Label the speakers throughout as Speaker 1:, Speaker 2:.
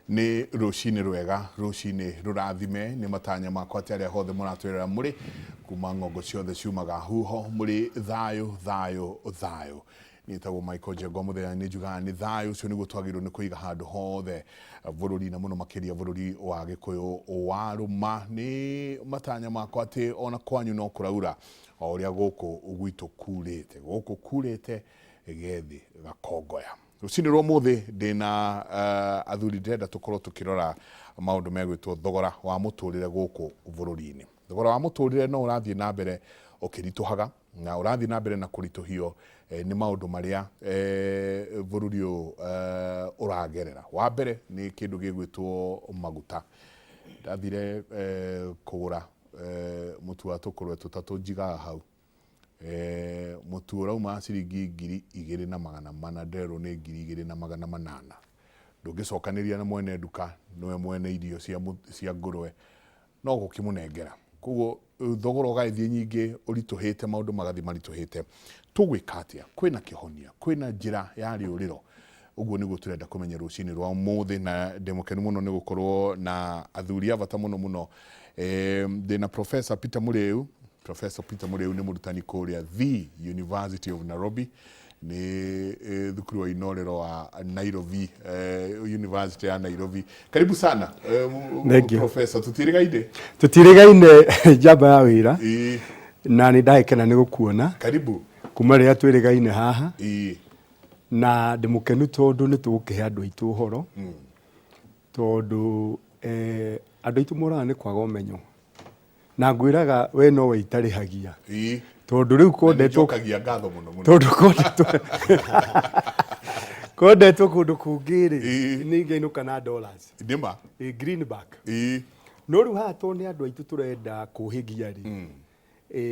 Speaker 1: Nĩ rũcinĩ rwega, rũcinĩ rũrathime. Nĩ matanya makwa atĩ arĩa hothe mũratwĩrora mũrĩ kuma ng'ongo ciothe ciumaga huho mũrĩ thayũ, thayũ, thayũ. Niĩ njĩtagwo Michael Njenga, mũthenya nĩ njugaga nĩ thayũ ũcio nĩguo twagĩrĩirwo nĩ kũiga handũ hothe bũrũri na mũno makĩria bũrũri wa Gĩkũyũ wa rũma. Nĩ matanya makwa atĩ ona kwanyu no kũraura o ũrĩa gũkũ gwitũ kurĩte. Gũkũ kurĩte gethĩ gakongoya. Rũcinĩ rwa ũmũthĩ ndĩna athuri ndĩrenda tũkorwo tũkĩrora maũndũ megwĩtwo thogora wa mũtũrĩre gũkũ bũrũri-inĩ. Thogora wa mũtũrĩre no ũrathiĩ na mbere ũkĩritũhaga na ũrathiĩ na mbere na kũritũhio nĩ maũndũ marĩa bũrũri ũyũ ũragerera. Wa mbere nĩ kĩndũ gĩgwĩtwo maguta. Ndathire kũgũra mũtu wa tũkũrwe tũtatũ njigaga hau. Mũtu ũrauma ciringi 2400 ndĩrerwo nĩ 2800. Ndũngĩcokanĩria na mwene nduka nĩwe mwene irio cia ngũrwe no gũkĩmũnengera. Koguo thogora ũgagĩthiĩ nyingĩ ũritũhĩte maũndũ magathiĩ maritũhĩte. Tũgwĩka atĩa? Kwĩna kĩhonia? Kwĩna njĩra ya rĩũrĩro? Ũguo nĩguo tũrenda kũmenya rũcinĩ rwa ũmũthĩ na ndĩ mũkenu mũno nĩ gũkorwo na athuri a bata mũno mũno. Ndĩna Professor Peter Mũrĩu. Professor Peter Mũrĩu nĩ mũrutani kũrĩa The University of Nairobi, nĩ thukuru wa inorero wa Nairobi, University ya Nairobi. Karibu sana
Speaker 2: Thank you.
Speaker 1: Professor, tũtiĩrĩgaine?
Speaker 2: Tũtiĩrĩgaine, njamba ya wĩra. Na nĩ ndagĩkena nĩ gũkuona.
Speaker 1: Karibu.
Speaker 2: Kuma rĩrĩa twĩrĩgaine haha. Na ndĩ mũkenu tondũ nĩ tũgũkĩhe andũ aitũ ũhoro. Tondũ andũ aitũ moraga nĩ kwaga ũmenyo. Na ngwĩraga we nowe itarĩhagia. Tondũ rĩu
Speaker 1: Na
Speaker 2: kondetwo
Speaker 1: nĩnjokagia ngatho mũno mũno.
Speaker 2: Tondũ kondetwo kũndũ kũngĩ rĩ, nĩ ingĩinũka na dollars.
Speaker 1: Nĩma.
Speaker 2: Greenback. No rĩu haha tondũ nĩ andũ aitũ tũrenda kũhĩgia rĩ,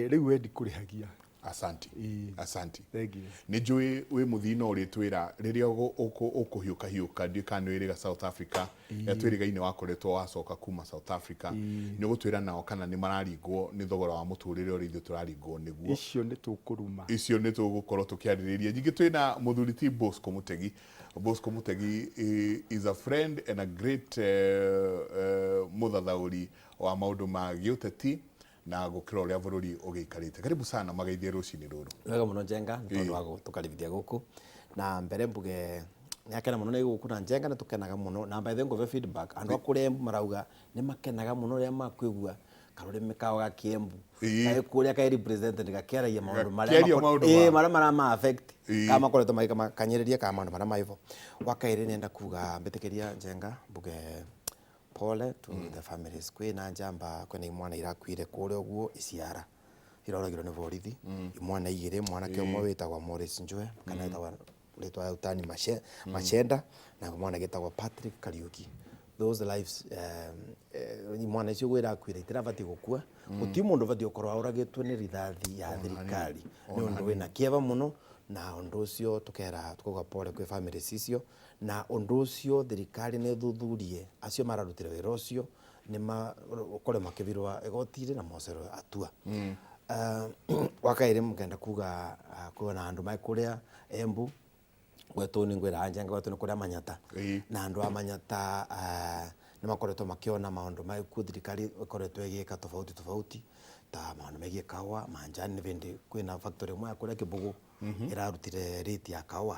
Speaker 2: rĩu we ndikũrĩhagia.
Speaker 1: Asanti. Asanti.
Speaker 2: Thank you.
Speaker 1: Nĩ njũĩ wĩ mũthii no ũrĩtwĩra rĩrĩa ũkũhiũka hiũka, ndiũĩ kana nĩ wĩrĩga South Africa, rĩrĩa twĩrĩgaine wakoretwo wacoka kuma South Africa, nĩ ũgũtwĩra nao kana nĩ mararingwo nĩ thogora wa mũtũrĩre ũrĩa ithuĩ tũraringwo nĩguo.
Speaker 2: Icio nĩ tũkũruma.
Speaker 1: Icio nĩ tũgũkorwo tũkĩarĩrĩria. Ningĩ twĩna mũthuri ti Bosco Mũtegi. Bosco Mũtegi is a friend and a great mũthathaũri wa maũndũ ma gĩũteti na gũkĩra ũrĩa bũrũri ũgĩikarĩte. Karibu sana mageithie rũcinĩ rũrũ.
Speaker 3: Wega mũno Njenga, nĩ tondũ wa gũtũkaribithia gũkũ. Na mbere mbuge nĩ akena mũno nĩ gũkũ na Njenga nĩ tũkenaga mũno na by the way ngũbe feedback andũ a kũrĩa Embu marauga nĩ makenaga mũno rĩrĩa makwĩgua karũrĩmĩ kao ga Kĩembu kaĩ kũrĩa kaĩ represented gakĩaragia maũndũ marĩa
Speaker 1: Gakĩaria maũndũ
Speaker 3: marĩa marama affect kana makoretwo magĩkanyĩrĩria kana maũndũ marĩa maibo. Wa kerĩ nenda kuga mbĩtĩkĩria Njenga mbuge pole to the families. Kwĩna njamba, kwĩna imwana irakuire kũrĩa ũguo iciara iroragirwo nĩ borithi. Imwana igĩrĩ, mwanake ũmwe wĩtagwo Morris Njue kana wĩtagwo rĩtwa ya utani Machenda na mwana wĩtagwo Patrick Kariuki. Those lives, imwana icio ũguo irakuire itirabatiĩ gũkua. Gũtirĩ mũndũ ũbatiĩ gũkorwo aũragĩtwo nĩ rithathi ya thirikari. Nĩ ũndũ wĩna kĩeva mũno na ũndũ ũcio tũkera tũkauga pole kwĩ families icio. Na ũndũ ũcio thirikari nĩ ĩthuthurie acio mararutire wĩra ũcio nĩ makorwo makĩbirwa igoti-inĩ na mocerwe atua. Wa kaĩrĩ ngenda kuga kwĩna andũ me kũrĩa Embu gwetũ nĩ ngwĩra anja gwetũ nĩ kũrĩa Manyata. Na andũ a Manyata nĩ makoretwo makĩona maũndũ makuo thirikari ĩkoretwo ĩgĩka tofauti tofauti ta maũndũ megiĩ kahũa, manjani nĩ bĩndĩ kwĩna factory ĩmwe ya kũrĩa Kĩbũgũ ĩrarutire rate ya kahũa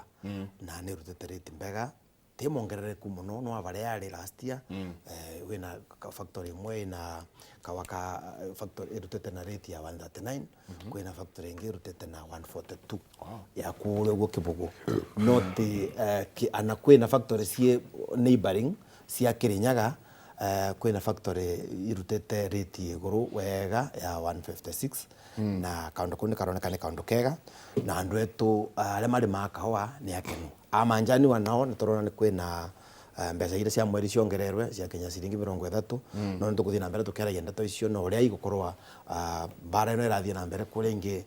Speaker 3: na nĩ ĩrutĩte rate mbega ti mongerereku mũno no barĩa yarĩ last year. Wĩna factory ĩmwe ĩna kahũa ka factory ĩrutĩte na rate ya 139, kwĩna factory ĩngĩ ĩrutĩte na 142 ya kũrĩa ũguo Kĩbũgũ. No ti ana kwĩna factory ciĩ neighboring cia Kĩrĩnyaga, kwĩna factory irutĩte rate ĩ igũrũ wega ya 156 na kaũndũ kau nĩ karoneka nĩ kaũndũ kega na andũ etũ arĩa marĩmaga kahũa nĩ akenu. A manjani nao nĩ tũrona nĩ kwĩna mbeca iria cia mweri ciongererwe ciakinya ciringi 30, no nĩ tũgũthiĩ na mbere tũkĩaragia ndeto icio na ũrĩa igũkorwo mbara ĩno ĩrathiĩ na mbere kũrĩa ingĩ.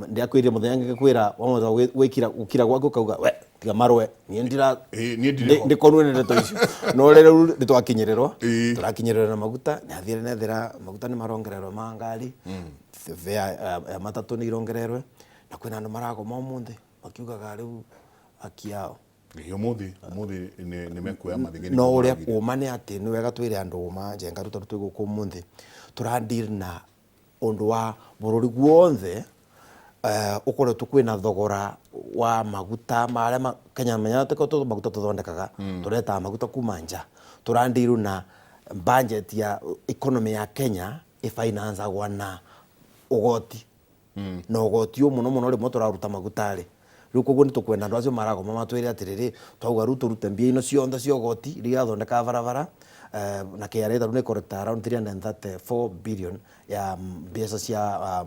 Speaker 3: Ndiakwĩrire mũthenya ngĩkwĩra wamũhota gwĩkira gũkira gwaku ũkauga we tiga marũe niĩ ndira
Speaker 1: Niĩ ndirĩ ho.
Speaker 3: Ndikonwo nĩ ndeto icio no rĩu nĩ twakinyĩrĩrwo, tũrakinyĩrĩrwo na maguta nĩ athire nethera maguta nĩ marongererwo ma ngari, fare ya matatũ nĩ irongererwe na kwĩna andũ maragoma ũmũthĩ makiugaga rĩu haki yao.
Speaker 1: Ĩ, ũmũthĩ ũmũthĩ nĩ nĩ mekuoya mathĩgĩ.
Speaker 3: No ũrĩa ũma nĩ atĩ nĩ wega twĩre andũ ũma, Njenga, rĩu tondũ twĩ gũkũ ũmũthĩ tũra deal na ũndũ wa bũrũri guothe ũkoretwo kwĩna thogora wa maguta marĩa Kenya menya atĩ ko maguta tũthondekaga, tũretaga maguta kuma nja. Tũra deal na budget ya economy ya Kenya ĩfinance-agwo na ũgoti, na ũgoti ũyũ mũno mũno rĩmwe tũraruta maguta rĩ. Rĩu koguo nĩ tũkwenda andũ acio maragoma matwĩre atĩrĩrĩ, twauga rĩu tũrute mbia ino ciothe cia ũgoti iria irathondeka barabara, na KRA tarĩu nĩ collect around 334 billion ya mbeca cia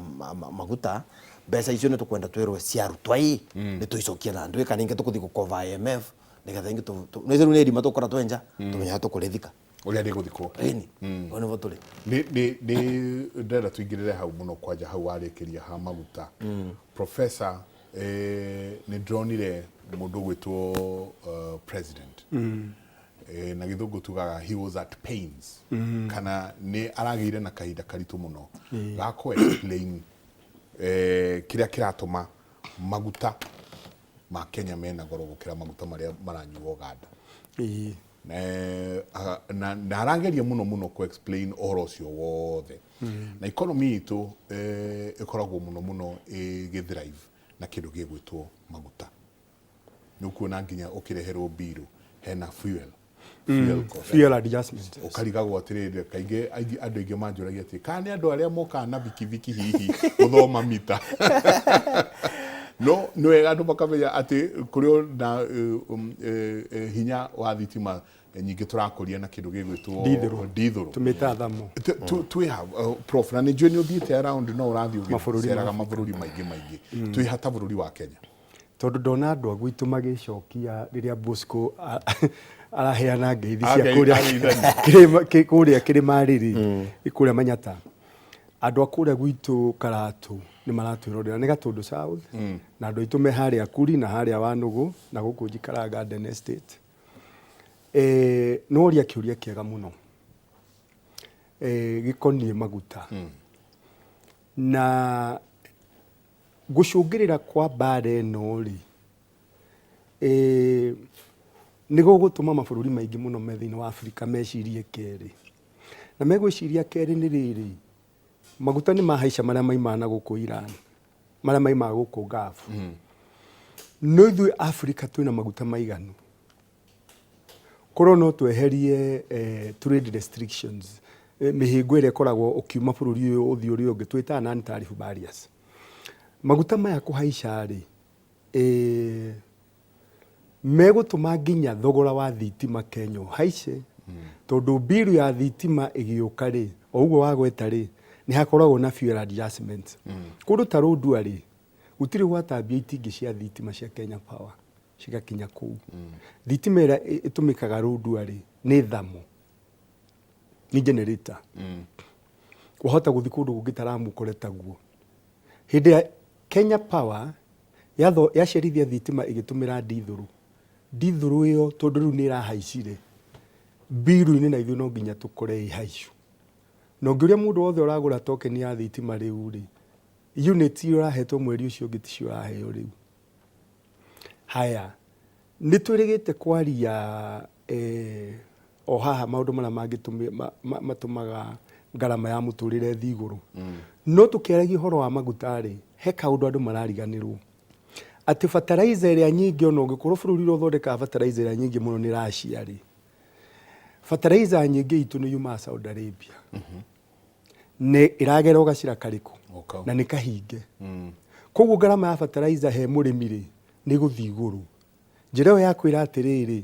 Speaker 3: maguta. Mbeca icio nĩ tũkwenda twĩrwo ciarutwa ĩ nĩ tũicokie na ndwĩ, kana ingĩ tũkũthiĩ gũkoba IMF nĩgetha ingĩ nĩ rĩu nĩ irima tũgũkora twenja tũmenye harĩa tũkũrĩthika.
Speaker 1: Ũrĩa rĩgũthikwo.
Speaker 3: Ĩni, hau nĩho tũrĩ.
Speaker 1: Nĩ ndĩrenda tũingĩrĩre hau mũno, kwanja hau warĩkĩria ha maguta. Professor, nĩ ndĩronire mũndũ ũgwĩtwo president, na gĩthũngũ tugaga he was at pains, kana nĩ aragĩire na kahinda karitũ mũno ga kũ explain kĩrĩa kĩratũma maguta ma Kenya mena goro gũkĩra maguta marĩa maranyuo Uganda. Na arageria mũno mũno kũ explain ũhoro ũcio wothe, na economy itũ ĩkoragwo mũno mũno ĩgĩ thrive na kĩndũ gĩgwĩtwo maguta. Nĩ ũkuona nginya ũkĩreherwo biru hena fuel cost.
Speaker 2: Fuel adjustment.
Speaker 1: Ũkarigagwo atĩrĩrĩ, kaingĩ andũ aingĩ manjũragia atĩ kana nĩ andũ arĩa mokaga na bikibiki hihi gũthoma mita. No nĩ wega andũ makamenya atĩ kũrĩ o na hinya wa thitima nyingĩ tũrakũria na kĩndũ gĩgwĩtwo
Speaker 2: Ndithũrũ.
Speaker 1: Ndithũrũ.
Speaker 2: Tũmĩtaga thermal.
Speaker 1: Twĩ ha, prof, na nĩ njũĩ nĩ ũthiĩte around, no ũrathiĩ
Speaker 2: Mabũrũri
Speaker 1: ũgĩceraga
Speaker 2: ma
Speaker 1: mabũrũri maingĩ maingĩ. Twĩ ha ta bũrũri wa Kenya?
Speaker 2: Tondũ ndona andũ a gwitũ magĩcokia rĩrĩa Bosco araheana ngeithi cia kũrĩa
Speaker 1: ageithania.
Speaker 2: Kũrĩa kĩrĩma-rĩ, kũrĩa Manyata, andũ a kũrĩa gwitũ Karatũ nĩ maratwĩrorera, nĩ Gatũndũ South, na andũ aitũ me harĩa Kuri na harĩa Wanũgũ na gũkũ njikaraga Garden Estate. Noria kĩũria kĩega mũno gĩkoniĩ maguta na gũcũngĩrĩra kwa mbara ĩno rĩ, nĩ gũgũtũma mabũrũri maingĩ mũno me thĩinĩ wa Afrika mecirie kerĩ. Na megwĩciria kerĩ nĩ rĩrĩ, maguta nĩ mahaica marĩa maimaga na gũkũ Iran, marĩa maimaga gũkũ Gulf. No ithuĩ Afrika twĩna maguta maiganu. Korwo no tweherie trade restrictions, mĩhĩngo ĩrĩa ĩkoragwo ũkiuma bũrũri ũyũ ũthiĩ ũrĩa ũngĩ, twĩtaga non tariff barriers. Maguta maya kũhaica rĩ, megũtũma nginya thogora wa thitima Kenya ũhaice, tondũ mbiru ya thitima ĩgĩũka rĩ, o ũguo wagweta rĩ, nĩ hakoragwo na fuel adjustment. Kũndũ ta Lodwar rĩ, gũtirĩ gwatambio itingĩ cia thitima cia Kenya Power cigakinya kũu. Thitima ĩrĩa ĩtũmĩkaga Lodwar rĩ, nĩ thermal, nĩ generator. Wahota gũthiĩ kũndũ kũngĩ ta Lamu ũkore taguo. Hĩndĩ ya Kenya Power yacerithia thitima ĩgĩtũmĩra ndithũrũ, ndithũrũ ĩyo tondũ rĩu nĩ ĩrahaicire mbiru-inĩ, na ithuĩ no nginya tũkore ĩ haicu. Na ũngĩũria mũndũ wothe ũragũra token ya thitima rĩu rĩ, unit iria ũrahetwo mweri ũcio ũngĩ ticio ũraheo rĩu. Haya, nĩ twĩrĩgĩte kwaria o haha maũndũ marĩa matũmaga ngarama ya mũtũrĩre ĩthiĩ igũrũ. No tũkĩaragia ũhoro wa maguta rĩ, he kaũndũ andũ marariganĩrwo. Atĩ fertilizer ĩrĩa nyingĩ, ona ũngĩkorwo bũrũri ũrĩa ũthondekaga fertilizer ĩrĩa nyingĩ mũno nĩ Russia rĩ, fertilizer nyingĩ itũ nĩ yumaga Saudi Arabia. Nĩ ĩragera gacĩra karĩkũ?
Speaker 1: Oka.
Speaker 2: Na nĩ kahinge. Koguo ngarama ya fertilizer he mũrĩmi rĩ, nĩ ĩgũthiĩ igũrũ. Njĩra ĩyo ya kwĩra atĩrĩrĩ,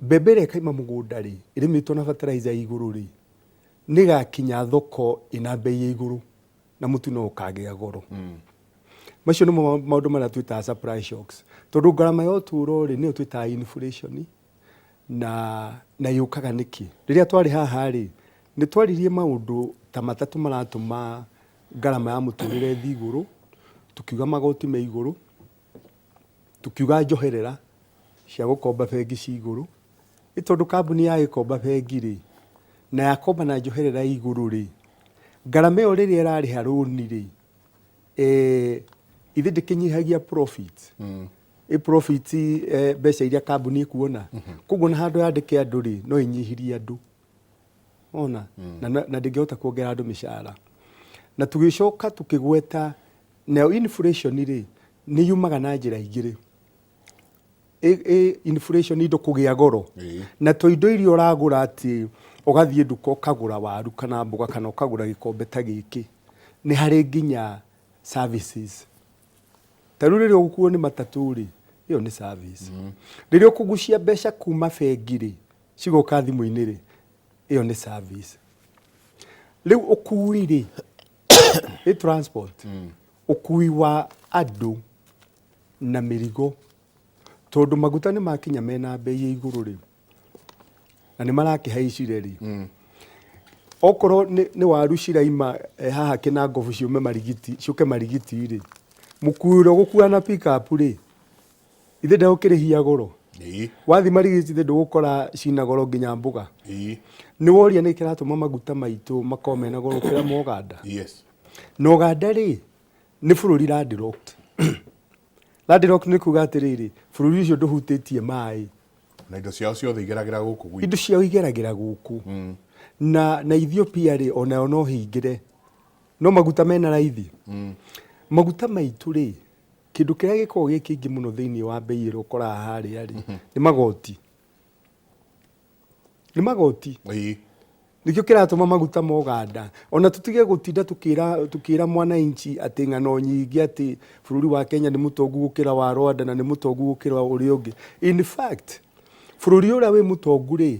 Speaker 2: mbembe ĩrĩa ĩkaima mũgũnda rĩ, ĩrĩmĩtwo na fertilizer ya igũrũ rĩ, nĩ ĩgakinya thoko ĩna bei ya igũrũ na mũtu no ũkagĩa goro. Macio nĩmo maũndũ marĩa twĩtaga supply shocks. Tondũ ngarama ya ũtũũro rĩ, nĩyo twĩtaga inflation, na yũkaga nĩkĩ? Rĩrĩa twarĩ haha rĩ, nĩ twaririe maũndũ ta matatũ maratũma ngarama ya mũtũrĩre ĩthiĩ igũrũ. Tukiuga magoti me igũrũ, tukiuga njoherera cia gũkomba bengi ci igũrũ, nĩ tondũ kambuni yagĩkomba bengi rĩ, na yakomba na njoherera ya igũrũ rĩ, ngarama ĩyo rĩrĩa ĩrarĩha rũni rĩ, ithe ndĩkĩnyihagia profit. Ĩ profit mbeca iria kambuni ĩkuona. Koguo na handũ yandĩke andũ rĩ, no ĩnyihirie andũ. Ona na ndĩngĩhota kuongerera andũ mĩcara. Na tũgĩcoka tũkĩgweta nayo inflation rĩ, nĩ yumaga na njĩra igĩrĩ. Inflation indo kũgĩa goro. Na to indo iria ũragũra atĩ ũgathiĩ nduka ũkagũra waru kana mboga kana ũkagũra gĩkombe ta gĩkĩ. Nĩ harĩ nginya services. Ta rĩu rĩrĩa ũgũkuo nĩ matatũ rĩ, ĩyo nĩ service. Rĩrĩa ũkũgucia mbeca kuma bengi rĩ, cigoka thimũ-inĩ rĩ, ĩyo nĩ service. Rĩu ũkui rĩ, ĩ transport, ũkui wa andũ na mĩrigo, tondũ maguta nĩ makinya mena bei ya igũrũ rĩ, na nĩ marakĩhaicire rĩ, okorwo nĩ waru ciraima haha Kĩnangobu ciume Marigiti, ciũke Marigiti rĩ, mũkui ũrĩa ũgũkua na pick up rĩ, ithe ndegũkĩrĩhia goro. Wathiĩ Marigiti ithe ndũgũkora cina goro nginya mboga. Nĩ woria nĩ kĩratũma maguta maitũ makorwo mena goro gũkĩra ma Ũganda?
Speaker 1: Yes.
Speaker 2: Na Ũganda rĩ, nĩ bũrũri landlocked. Landlocked nĩ kuga atĩrĩrĩ, bũrũri ũcio ndũhutĩtie maĩ.
Speaker 1: Na indo ciao ciothe igeragĩra gũkũ gwitũ.
Speaker 2: Indo ciao igeragĩra gũkũ. Na Ethiopia rĩ, onayo no hingĩre. No maguta mena raithi. Maguta maitũ rĩ, kĩndũ kĩrĩa gĩkoragwo gĩ kĩingĩ mũno thĩinĩ wa bei ĩrĩa ũkoraga harĩa rĩ, nĩ magoti. Nĩ magoti. Nĩkĩo kĩratũma maguta ma Ũganda ona tũtige gũtinda tũkĩra mwananchi atĩ ng'ano nyingĩ atĩ bũrũri wa Kenya nĩ mũtongu gũkĩra wa Rwanda na nĩ mũtongu gũkĩra ũrĩa ũngĩ. In fact, bũrũri ũrĩa wĩ mũtongu rĩ,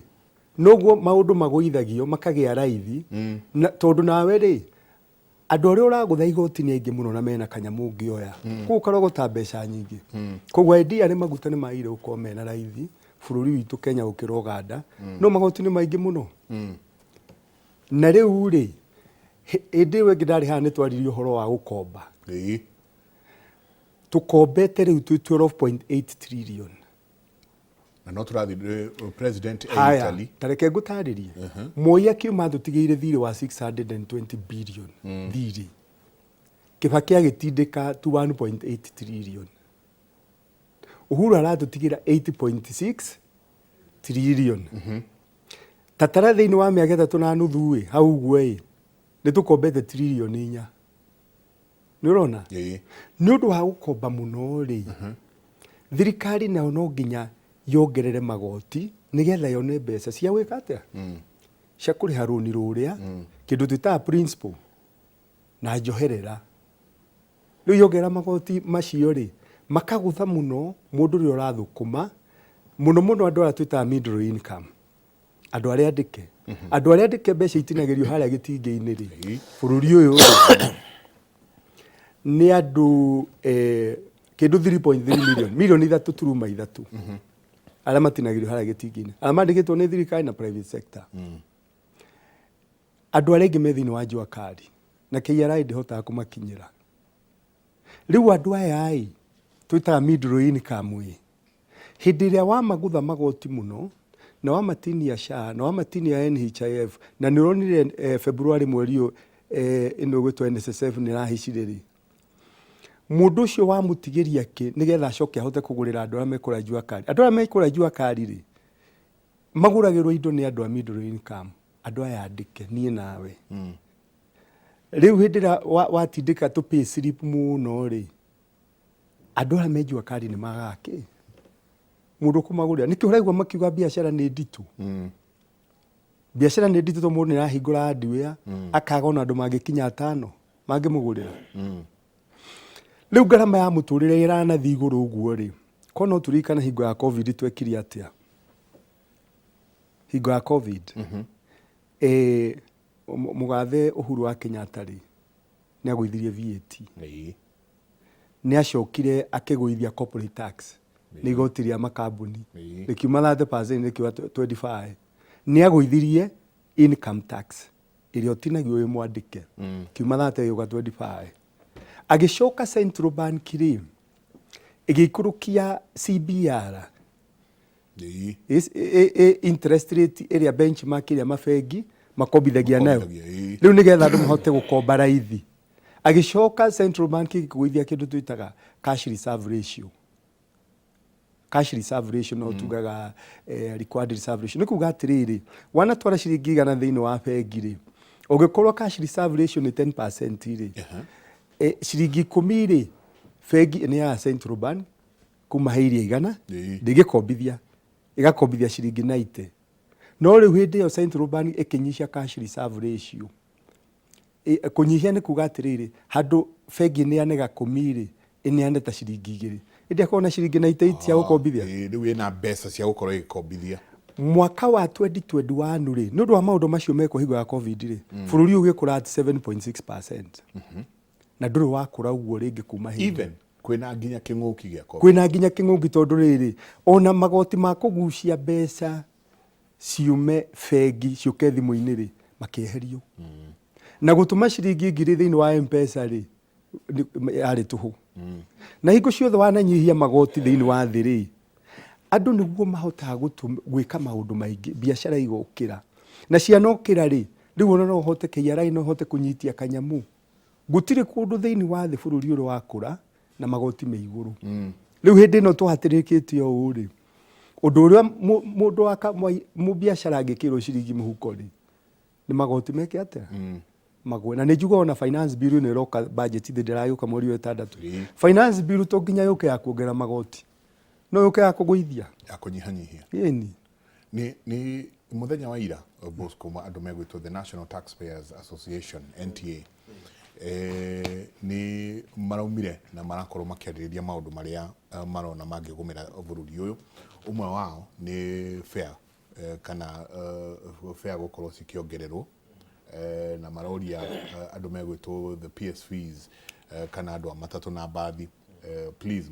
Speaker 2: noguo maũndũ magũithagio makagĩa raithi, na tondũ nawe rĩ, andũ arĩa ũragũtha igoti nĩ aingĩ mũno na mena kanyamũ ũngĩoya. Koguo ũkarogota mbeca nyingĩ. Koguo idea nĩ maguta nĩ magĩrĩire gũkorwo mena raithi bũrũri witũ Kenya gũkĩra Ũganda, no magoti nĩ maingĩ mũno. Na rĩu rĩ, hĩndĩ ĩyo ĩngĩ ndarĩ haha nĩ twaririe ũhoro wa gũkomba. Tũkombete rĩu twĩ 12.8 trillion.
Speaker 1: Na no tũrathiĩ president e
Speaker 2: Haya,
Speaker 1: Italy.
Speaker 2: ta reke ngũtarĩrie. Moi akiuma atũtigĩire thirĩ wa 620 billion thirĩ. Kibaki agĩtindĩka to 1.8 trillion. Uhuru aratũtigĩra 8.6 trillion. Tatara thĩinĩ wa mĩaka ĩtatũ na nuthu ĩ, hau ũguo ĩ, nĩ tũkombete trillion inya. Nĩ ũrona? Nĩ ũndũ wa gũkomba mũno rĩ, thirikari nayo no nginya yongerere magoti nĩgetha yone mbeca cia gwĩka atĩa? Cia kũrĩha rũni rũrĩa, kĩndũ twĩtaga principal na njoherera. Rĩu yongerera magoti macio rĩ, makagũtha mũno mũndũ ũrĩa ũrathũkũma, mũno mũno andũ arĩa twĩtaga middle income, andũ arĩa andĩke. Andũ arĩa andĩke mbeca itinagĩrio harĩa gĩtingĩ-inĩ rĩ, bũrũri ũyũ rĩ, nĩ andũ kĩndũ 3.3 million, milioni ithatũ turuma ithatũ, arĩa matinagĩrio harĩa gĩtingĩ-inĩ, arĩa mandĩkĩtwo nĩ thirikari na private sector. Andũ arĩa aingĩ me thĩinĩ wa jua kali na KRA ndĩhotaga kũmakinyĩra. Rĩu andũ aya ĩ, twĩtaga middle income ĩ, hĩndĩ ĩrĩa wamagũtha magoti mũno na wamatinia SHA na wamatinia NHIF na nĩ ũronire February mweri ũyũ ĩno ĩgwĩtwo NSSF nĩ ĩrahaicire rĩ, mũndũ ũcio wamũtigĩria kĩ nĩgetha acoke ahote kũgũrĩra andũ arĩa mekũrĩa jua kali. Andũ arĩa mekũrĩa jua kali rĩ, magũragĩrwo indo nĩ andũ a middle income, andũ aya andĩke, niĩ nawe. Rĩu hĩndĩ ĩrĩa watindĩka tũ pay slip mũno rĩ, andũ aya me jua kali nĩ magaga kĩ? Mũndũ ũkũmagũrĩra. Nĩkĩo ũraigua makiuga biacara nĩ nditũ. Biacara nĩ nditũ tondũ mũndũ nĩ arahingũra hardware, akaga ona andũ mangĩkinya atano mangĩmũgũrĩra. Rĩu ngarama ya mũtũrĩre ĩranathiĩ igũrũ ũguo rĩ, ko no tũririkane hingo ya COVID twekire atĩa? Hingo ya COVID. Mũgathe Uhuru wa Kenyatta rĩ, nĩ agũithirie VAT. Nĩ acokire akĩgũithia corporate tax, nĩ igoti rĩa makambuni, rĩkiuma 30% rĩkiuma 25. Nĩ agũithirie income tax ĩrĩa ũtinagio wĩ mwandĩke, kiuma 30 ĩgĩũka 25. Agĩcoka Central Bank rĩ, ĩgĩikũrũkia CBR, Interest rate ĩrĩa benchmark ĩrĩa mabengi makombithagia nayo.
Speaker 1: Makombithagia, ĩĩ.
Speaker 2: Rĩu nĩgetha andũ mahote gũkomba raithi. Agĩcoka Central Bank ĩkĩgũithia kĩndũ twĩtaga cash reserve ratio. Cash reserve ratio no tugaga required reserve ratio nĩ kuga atĩrĩrĩ, wanatwara ciringi 100 thĩinĩ wa bengi rĩ, ũngĩkorwo cash reserve ratio nĩ 10% rĩ, ciringi 10 rĩ, bengi nĩ ya Central Bank kuma he iria 100 ndĩngĩkombithia, ĩgakombithia ciringi 90. No rĩu hĩndĩ ĩyo Central Bank ĩkĩnyihia cash reserve ratio, kũnyihia nĩ kuga atĩrĩrĩ, handũ bengi ĩneane gakũmi rĩ, ĩneane ta ciringi 2, ĩndĩ akorwo na ciringi 98 cia gũkombithia.
Speaker 1: Rĩu ĩna mbeca cia gũkorwo ĩgĩkombithia.
Speaker 2: Mwaka wa 2021 rĩ, nĩ ũndũ wa maũndũ macio mekwo hingo ya COVID rĩ, bũrũri ũyũ ũgĩkũra at 7.6%, na ndũrĩ wakũra ũguo rĩngĩ kuma hĩndĩ.
Speaker 1: Even kwĩna nginya kĩng'ũki gĩa COVID.
Speaker 2: Kwĩna nginya kĩng'ũki, tondũ rĩrĩ, ona magoti ma kũgucia mbeca ciume bengi ciũke thimũ-inĩ rĩ, makĩeherio. Na gũtũma ciringi 1000 thĩinĩ wa M-Pesa rĩ, yarĩ tũhũ. Na hingo ciothe wananyihia magoti thĩinĩ wa thĩ rĩ, andũ nĩguo mahotaga gwĩka maũndũ maingĩ, biacara igokĩra. Na cianokĩra rĩ, rĩu ona no ũhote KRA no ũhote kũnyitia kanyamũ. Gũtirĩ kũndũ thĩinĩ wa thĩ bũrũri ũrĩ wakũra na magoti me igũrũ. Rĩu hĩndĩ ĩno tũhatĩrĩrĩkĩte ũũ rĩ, ũndũ ũrĩa mũndũ wa mũbiacara angĩkĩrwo ciringi mũhuko rĩ, nĩ magoti meke atĩa? Magwe. Na nĩ njugaga ona finance bill nĩ ĩroka budget thĩ ndĩragĩũka mweri wa ĩtandatũ. Finance bill to nginya yũke ya kuongerera magoti, no yũke ya kũgũithia,
Speaker 1: ya kũnyihanyihia.
Speaker 2: Ĩni.
Speaker 1: Nĩ mũthenya wa ira, Bosco, andũ megwĩtwo the National Taxpayers Association, NTA, nĩ maraumire na marakorwo makĩarĩrĩria maũndũ marĩa marona mangĩgũmĩra bũrũri ũyũ. Ũmwe wao nĩ fare, kana fare gũkorwo cikĩongererwo, na maroria andũ megwĩtwo the PSVs, kana andũ a matatũ na mbathi, please,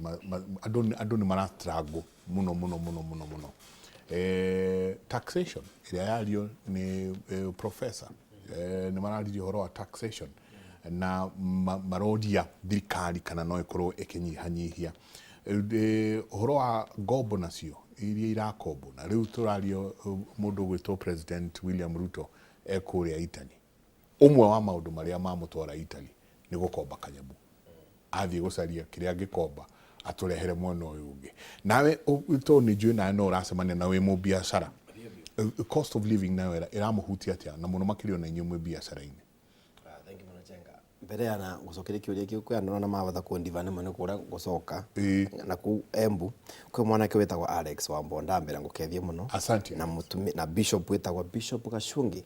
Speaker 1: andũ nĩ mara struggle mũno mũno mũno mũno mũno. Taxation ĩrĩa yario nĩ professor, nĩ mararirie ũhoro wa taxation na maroria thirikari kana no ĩkorwo ĩkĩnyihanyihia ũhoro wa ngombo nacio iria irakombwo. Na rĩu tũrario, mũndũ ũgwĩtwo President William Ruto ekũrĩa Italy. Ũmwe wa maũndũ marĩa mamũtwara Italy nĩ gũkomba kanyamũ, athiĩ gũcaria kĩrĩa angĩkomba atũrehere mwena ũyũ ũngĩ. Nawe tondũ nĩ njũĩ nawe no ũracemania na wĩ mũbiacara, cost of living nayo ĩramũhutia atĩa, na mũno makĩria ona inyuĩ mwĩ biacara-inĩ?
Speaker 3: Thank you mũno, Chenga. Mbere ya na gũcokeria kĩũria kĩu, kwĩ andũ na mabatha kũndiva nĩmo nĩ kũrĩa gũcoka na kũu Embu kwĩ mwanake wĩtagwo Alex wa Mbonda, mbere ngũkethie mũno.
Speaker 1: Asante.
Speaker 3: Na mũtumi na bishop wĩtagwo Bishop Gacungi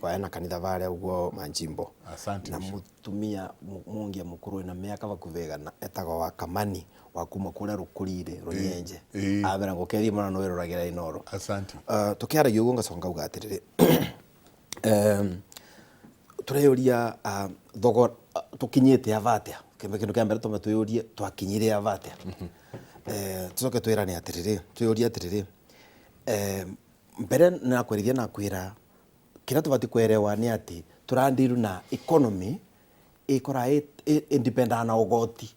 Speaker 3: wa na kanitha varĩa ũguo Manjimbo.
Speaker 1: Asante,
Speaker 3: na
Speaker 1: Bishop.
Speaker 3: Mũtumia mũngia mũkũrũ wĩna mĩaka bakuhĩ 100 etagwo wa Kamani wa kuma kũrĩa Rũkũri-rĩ Rũnyenje. Ambera ngũkethie mũno na wĩroragĩra Inooro.
Speaker 1: Asante.
Speaker 3: Tũkĩaragia ũguo ngacoka ngauga atĩrĩrĩ, tũreyũria thogora tũkinyĩte ava atĩa? Kĩndũ kĩa mbere twambe twĩyũrie twakinyire ava atĩa? Tũcoke twĩrane atĩrĩrĩ, twĩyũrie atĩrĩrĩ, mbere nakwerithia na kwĩra kĩrĩa tũbatiĩ kwerewa nĩ atĩ tũrandiru na economy ĩkoraga ĩndipendaga na ũgoti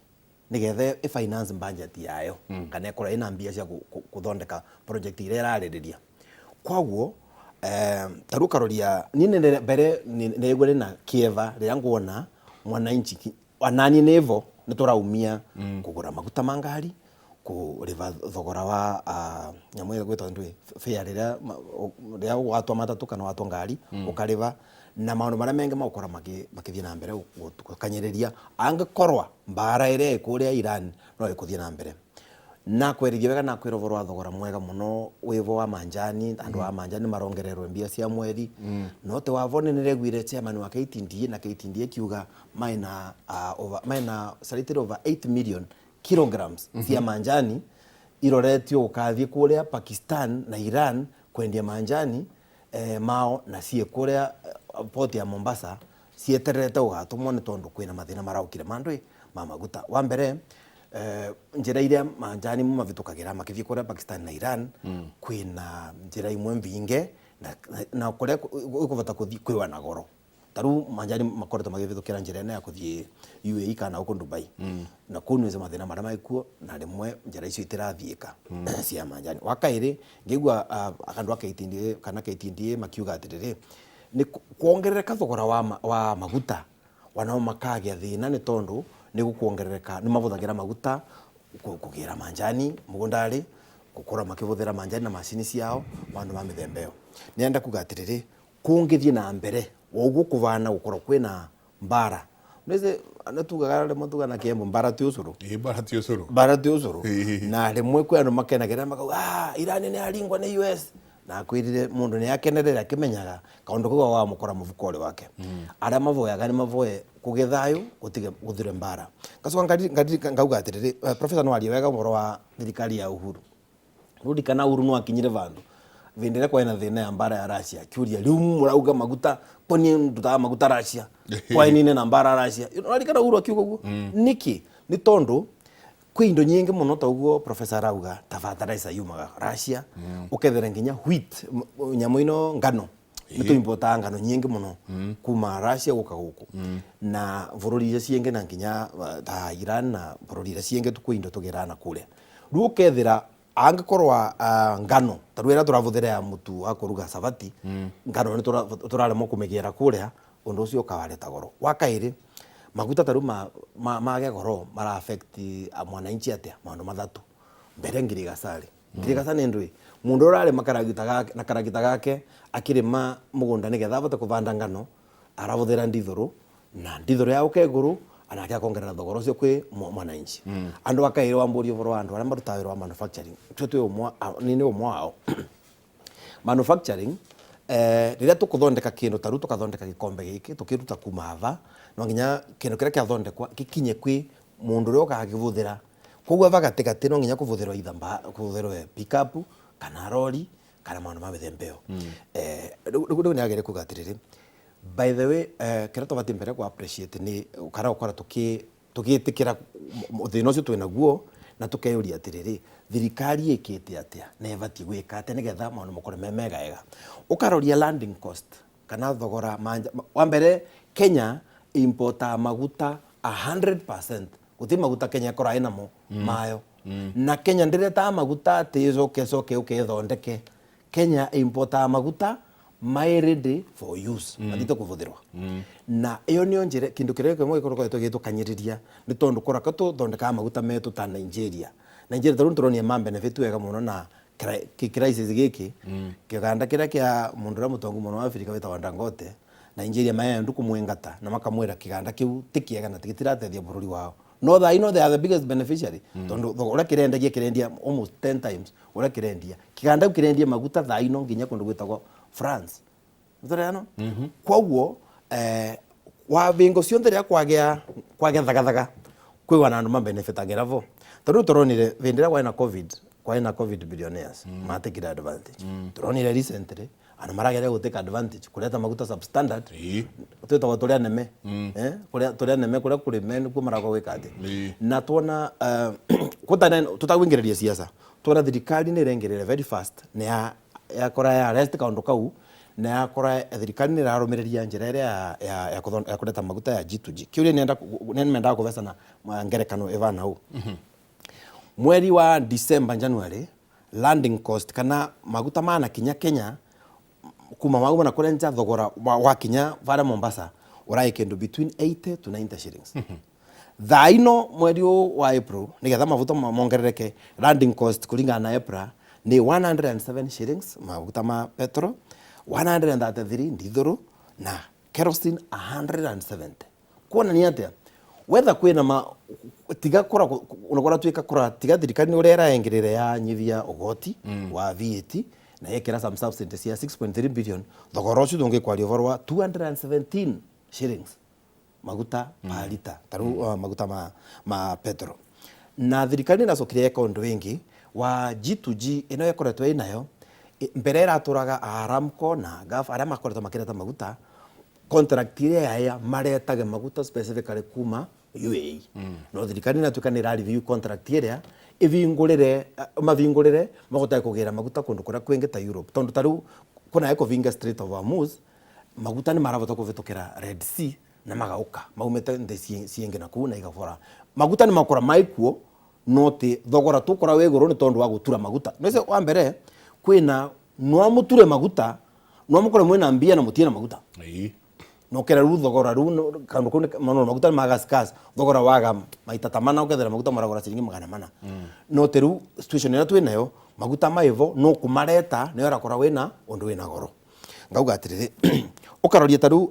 Speaker 3: nĩgetha ĩ finance budget yayo, kana ĩkorwo ĩna mbia cia gũthondeka project iria ĩrarĩrĩria. Koguo ta rĩu ũkaroria niĩ nĩ mbere nĩguo ndĩna kĩeva rĩrĩa nguona mwananchi onaniĩ nĩvo nĩ tũraumia kũgũra maguta ma ngari, kũrĩba thogora wa nyamũ ĩyo ĩgwĩtwo ndũĩ fare rĩrĩa rĩrĩa watwa matatũ kana watwa ngari ũkarĩba, na maũndũ marĩa mengĩ magũkorwo makĩthiĩ na mbere gũkanyĩrĩria angĩkorwo mbara ĩrĩa ĩ kũrĩa Iran no ĩkũthiĩ na mbere. Na kwerithia wega na kwĩra ũhoro wa thogora mwega mũno wĩvo wa manjani, andũ a manjani marongererwo mbia cia mweri, no ti wavo nĩ nĩreguire chairman wa KTDA na KTDA kiuga maina over, maina slightly over 8 million kilograms cia manjani iroretio gũkathiĩ kũrĩa Pakistan na Iran kwendia manjani mao, na ciĩ kũrĩa port ya Mombasa cietererete gũgatũmwo nĩ tondũ kwĩna mathĩna maraũkire mandũ ma maguta. Wa mbere, njĩra iria manjani mavĩtũkagĩra makĩthiĩ kũrĩa Pakistan na Iran, kwĩna njĩra imwe mbinge na kũrĩa ĩkũbata kũthiĩ kwĩwa na goro. Ta rĩu manjani makoretwo magĩvĩtũkĩra njĩra ĩno ya kũthiĩ UAE kana gũkũ Dubai, na kũu nĩcio mathĩna marĩa mekuo, na rĩmwe njĩra icio itirathiĩka cia manjani. Wa kaĩrĩ, ngĩigua andũ a KTDA kana KTDA makiuga atĩrĩrĩ, nĩ kuongerereka thogora wa maguta wanao makagĩa thĩna nĩ tondũ nĩ gũkuongerereka nĩ mabũthagĩra maguta kũgĩra manjani mũgũnda-rĩ. Gukorwo makibuthira manjani na macini ciao, maundu ma mithemba iyo. Nienda kuga atiriri, kungithie na mbere woguo kuvana gukorwo kwina mbara, nise natugaga rimwe tuga na Kiembu, mbara ti ucuru.
Speaker 1: Ĩ, mbara ti ũcũrũ.
Speaker 3: Mbara ti ucuru.
Speaker 1: Ĩĩ.
Speaker 3: Na rimwe kwi andu makenagira makauga, "Ah, Iran ni aringwa ni US," na akwirire mundu ni akenerera akimenyaga kaundu kau wamukora mubukori wake. Aria mavoyaga ni mavoe kugie thayu, gutige guthire mbara. Ngacoka ngauga atiriri, professor no arie wega uhoro wa thirikari ya Uhuru. Rurikana Uhuru no akinyire vandu vindi ria kwai na thina ya mbara ya Russia, akiuria, "Riu murauga maguta kwani ndutaga maguta Russia kwai nine na mbara Russia?" Urarikana Uhuru akiuga uguo niki? Ni tondu kwi indo nyingi muno ta uguo professor arauga, ta fertilizer yumaga Russia, ukethera nginya wheat, nyamu ino ngano, nĩ tũimportaga ngano nyingĩ mũno kuma Russia gũka gũkũ na bũrũri iria ciĩngĩ, na nginya ta Iran na bũrũri iria ciĩngĩ, kwĩ indo tũgĩraga na kũrĩa. Rĩu ũkethĩra angĩkorwa ngano ta rĩu ĩrĩa tũrabũthĩra ya mũtu wa kũruga cabati, ngano nĩ tũraremwo kũmĩgĩra kũrĩa, ũndũ ũcio ũkawareta goro. Wa kaĩrĩ, maguta ta rĩu mage goro mara affect mwananchi atĩa? Maũndũ mathatũ. Mbere, ngirigacarĩ. Ngirigaca nĩ ndũĩ mũndũ ũrĩa ũrarĩma karagita gake, na karagita gake akĩrĩma mũgũnda nĩgetha abote kũbanda ngano, arabũthĩra ndithũrũ, na ndithũrũ yauka igũrũ, anake akongerera thogora ũcio kwĩ mwananchi. Andũ akaĩrĩ wambũria ũhoro wa andũ arĩa marutaga wĩra wa manufacturing, twe twĩ ũmwe, niĩ nĩ ũmwe wao. Manufacturing, rĩrĩa tũkũthondeka kĩndũ, ta rĩu tũkathondeka gĩkombe gĩkĩ, tũkĩruta kuma ava, no nginya kĩndũ kĩrĩa kĩathondekwa gĩkinye kwĩ mũndũ ũrĩa ũgakĩbũthĩra. Koguo ava gatĩgatĩ no nginya kũbũthĩrwo either kũbũthĩrwo pickup kana rori kana maũndũ ma mĩthemba ĩyo. Rĩu nĩ agĩrĩire kuga atĩrĩrĩ, by the way, kĩrĩa tũbatiĩ mbere kũ appreciate nĩ kana gũkorwo tũgĩtĩkĩra thĩna ũcio twĩ naguo, na tũkeyũria atĩrĩrĩ, thirikari ĩkĩte atĩa na ĩbatiĩ gwĩka atĩa nĩgetha maũndũ makorwo me mega. Ũkaroria landing cost kana thogora wa mbere, Kenya importaga maguta 100%. Gũtirĩ maguta Kenya ĩkoragwo ĩnamo mayo, na Kenya ndĩretaga maguta atĩ ĩcoke ĩcoke ĩũke ĩthondeke. Kenya importaga maguta mai ready for use, mathiĩte kũbũthĩrwo, na ĩyo nĩyo njĩra kĩndũ kĩrĩa kĩmwe gĩkoragwo gĩgĩtũkanyĩrĩria, nĩ tondũ kũraka tũthondekaga maguta metũ ta Nigeria. Nigeria tarĩu nĩtũronia ma benefit wega mũno na crisis gĩkĩ, kĩganda kĩrĩa kĩa mũndũ ũrĩa mũtongu mũno wa Afrika wĩtagwo Dangote. Nigeria maendu kũmwĩngata na makamwĩra kĩganda kĩu ti kĩega na gĩtirateithia bũrũri wao, no thaa ino they are the biggest beneficiary, tondũ thogora ũrĩa kĩrendagia, kĩrendia almost 10 times ũrĩa kĩrendia. Kĩganda kĩu kĩrendia maguta thaa ino nginya kũndũ gwĩtagwo France. Tũreno koguo wa bingo ciothe rĩrĩa kwagĩa thagathaga, kwĩ wana andũ mabenefitagĩra vo. Tondũ tũronire hĩndĩ ĩrĩa kwarĩ na COVID, kwarĩ na COVID billionaires matekire advantage. Tũronire recently andũ marageria gũtake advantage kũreta maguta substandard. Twĩtagwo tũrĩa neme, kũrĩa tũrĩa neme, kũrĩa kũrĩme nĩkuo maragoka gwĩka atĩ. Na tuona tũtagũingĩrĩria siasa, tuona thirikari nĩ ĩraingĩrĩra very fast, nĩ yakora ya arrest kaũndũ kau, na yakora thirikari nĩ ĩrarũmĩrĩria njĩra ĩrĩa ya kũreta maguta ya G2G. Kĩũria nĩ mendaga kũbecana ngerekano ĩvana ũũ: mweri wa December, January, landing cost kana maguta manakinya Kenya kuma mauma na kũrĩa nja, thogora wakinya varĩa Mombasa ũraĩ kĩndũ between 80 to 90 shillings. Thaa ino mweri ũyũ wa April, nĩgetha maguta mongerereke, landing cost kũringana na EPRA nĩ 107 shillings maguta ma petrol, 133 ndithũrũ, na kerosene 170. Kuonania atĩa? Wetha kwĩna ma tiga kũra kũratuĩka kũra tiga thirikari nĩ ũrĩa ĩraengĩrĩra ya nyithia ũgoti wa VAT na yekĩra some subsidy cia 6.3 billion, thogora ũcio tũngĩkwaria ũhoro wa 217 shillings maguta ma lita, tarĩu maguta ma petrol. Na thirikari nĩ ĩracokire yeka ũndũ wĩngĩ wa G2G ĩno ĩkoretwo ĩnayo mbere, ĩratũraga Aramco na Gulf arĩa makoretwo makĩreta maguta, contract ĩrĩa yaya maretage maguta specifically kuma UAE. No thirikari nĩ ĩratuĩka nĩ ĩra review contract ĩrĩa ĩvingũrĩre, mavingũrĩre mahotage kũgĩra maguta kũndũ kũrĩa kwĩngĩ ta Europe, tondũ ta rĩu kũna ĩkũvinga Strait of Hormuz, maguta nĩ marabota kũvĩtũkĩra Red Sea na magauka maumĩte nthĩ ciĩngĩ na kũu na igabora. Maguta nĩ makora maikuo, no ti thogora tũkora wĩ igũrũ nĩ tondũ wa gũtura maguta. Nĩcio wa mbere kwĩna no mũture maguta, no mũkore mwĩna mbia na mũtirĩ na maguta. No kera rĩu thogora rĩu kaũndũ kau no maguta nĩ maga scarce, thogora waga maita ta mana, ũkethera maguta maragũra ciringi 400. No ti rĩu situation ĩrĩa twĩ nayo. Maguta maivo no kumareta nĩ ũrakora wĩna ũndũ wĩna goro. Ngauga atĩrĩrĩ, ũkaroria ta rĩu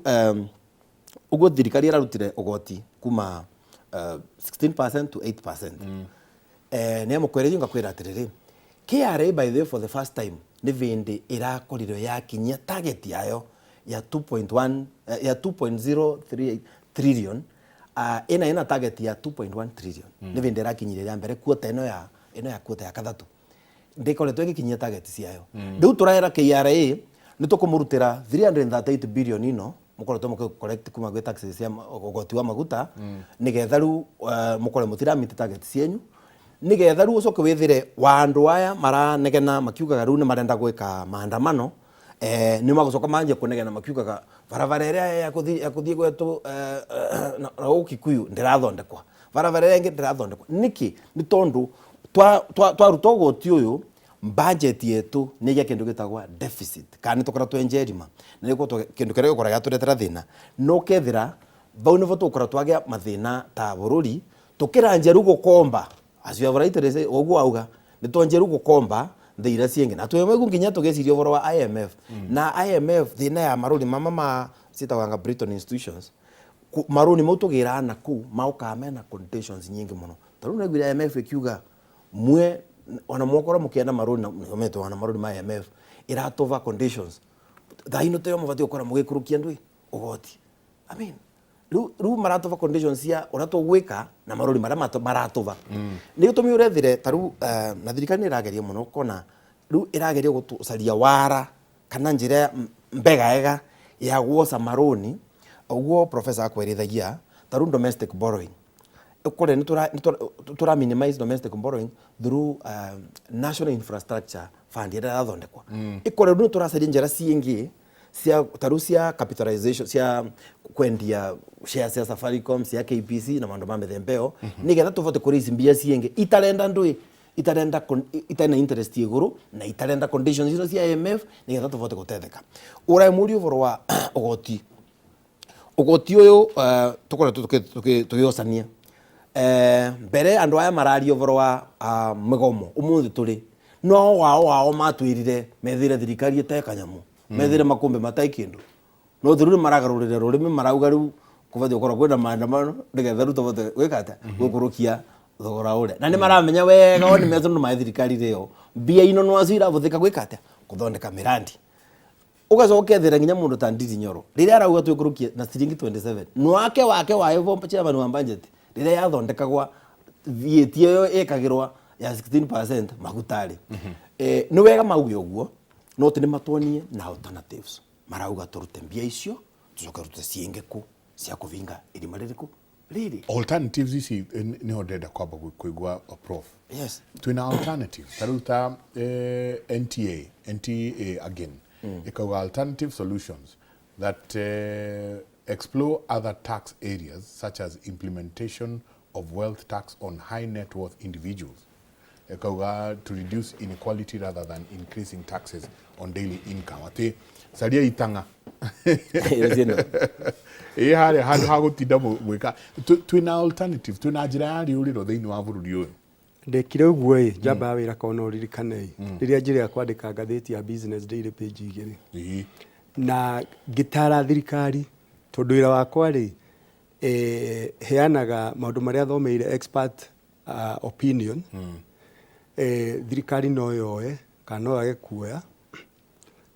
Speaker 3: ũguo thirikari ĩrarutire ũgoti kuma 16% to 8%. Nĩ amũkwererio ngakwĩra atĩrĩrĩ, KRA by the way for the first time nĩ vĩndĩ ĩrakorirwo yakinyia target yayo ya 2.1 ya 2.038 trillion. Ĩna target ya 2.1 trillion. Nĩ vĩndĩ ĩrakinyirie ya mbere quarter ĩno ya ĩno ya quarter ya kathatũ ndĩkoretwo ĩgĩkinyia target ciayo. Rĩu tũrahera KRA nĩ tũkũmũrutĩra 338 billion ino mũkoretwo mũkĩ collect kuma gwĩ taxes cia ũgoti wa maguta, nĩgetha rĩu mũkore mũtiramiti target cienyu, nĩgetha rĩu ũcoke wĩthĩre wa andũ aya maranegena makiugaga rĩu nĩ marenda gwĩka maandamano, nĩ magũcoka manjie kũnegena makiugaga barabara ĩrĩa ya kũthiĩ gwetũ na gũkũ Kikuyu ndĩrathondekwa, barabara ĩrĩa ĩngĩ ndĩrathondekwa. Nĩkĩ? Nĩ tondũ twaruta ũgoti ũyũ, budget yetu nĩ ĩgĩa kĩndũ gĩtagwa deficit kana nĩ tũkorwo twenje irima na nĩ kĩndũ kĩrĩa gĩkoragwo gĩatũretera thĩna, no kethĩra bau nĩvo tũgũkorwo twagĩa mathĩna ta bũrũri tũkĩranjia rĩu gũkomba. As you have rightly said, ũguo auga nĩ twanjia rĩu gũkomba thĩ iria ciĩngĩ na twĩmaigu nginya tũgĩciria ũhoro wa IMF. Na IMF thĩna ya marũni mama ma ciĩtagwo anga Bretton institutions, marũni mau tũgĩraga na kũu maũkaga mena conditions nyingĩ mũno. Ta rĩu naiguire IMF ĩkiuga mwe ona mwakorwo mũkĩenda marũni na metwo ona marũni ma IMF ĩratũva conditions thaa ino tĩyo mũbatiĩ gũkorwo mũgĩkũrũkia ndũĩ ũgoti. I mean, rĩu maratũva conditions cia ũrĩa tũgwĩka na marũni marĩa maratũva. Nĩ gĩtũmi ũrethire ta rĩu na thirikari nĩ ĩrageria mũno kona rĩu ĩrageria gũtũcaria wara kana njĩra mbegaega ya gwoca marũni. Ũguo professor akwerithagia ta rĩu domestic borrowing ũkore nĩ tũra minimize domestic borrowing through national infrastructure fund ĩrĩa ĩrathondekwa. Ĩkore rĩu nĩ tũracaria njĩra ciĩngĩ cia ta rĩu cia capitalization, cia kwendia shares cia Safaricom, cia KPC na maũndũ ma mĩthemba ĩyo, nĩgetha tũbote kũraise mbia ciĩngĩ itarenda ndũĩ itarenda itarĩ na interest igũrũ na itarenda conditions icio cia IMF, nĩgetha tũbote gũtetheka. Ũrae mũrio ũhoro wa ũgoti ũyũ tũkoretwo tũgĩocania mbere andũ aya mararia ũhoro wa mĩgomo ũmũthĩ tũrĩ no wao matwĩrire methire thirikari ĩte kanyamũ methire makũmbĩ matai kĩndũ, no thĩ rĩu nĩ maragarũrĩra rũrĩmĩ marauga rĩu kũbatiĩ gũkorwo kwĩna maandamano nĩgetha rĩu tũbote gwĩka atĩa gũkũrũkia thogora ũrĩa, na nĩ maramenya wega o nĩ metũ nĩ thirikari rĩo mbia ino no acio irabũthĩka gwĩka atĩa gũthondeka mĩrandi. Ũgacoka ũkethera nginya mũndũ ta Ndindi Nyoro rĩrĩa arauga twĩkũrũkie na ciringi 27 nwake wake waĩvo chairman wa budget rĩrĩa yathondekagwa VAT ĩyo ĩkagĩrwa ya 16% maguta-rĩ, nĩ wega mauge ũguo no ti nĩ matuonie na alternatives. Marauga tũrute mbia icio tũcoke rute ciĩngĩ kũ cia kũvinga irima rĩrĩkũ rĩrĩ.
Speaker 1: Alternatives ici nĩho ndĩrenda kwamba kũigua, prof.
Speaker 3: Yes.
Speaker 1: Twĩna alternatives ta rĩu ta NTA again ĩkauga alternative solutions that explore other tax areas such as implementation of wealth tax on high net worth individuals, ĩkauga to reduce inequality rather than increasing taxes on daily income, atĩ caria itang'a ĩ harĩa handũ ha gũtinda gwĩka. Twĩna alternative, twĩna njĩra ya rĩũrĩro thĩinĩ wa bũrũri ũyũ?
Speaker 2: Ndekire ũguo ĩ njamba ya wĩra kona ũririkane ĩ rĩrĩa njĩra ya kwandĩka ngathĩti ya Business Daily page 2 na ngĩtara thirikari tondũ wĩra wakwa rĩ heanaga maũndũ marĩa thomeire, expert opinion. Thirikari no yoe kana no yage kuoya,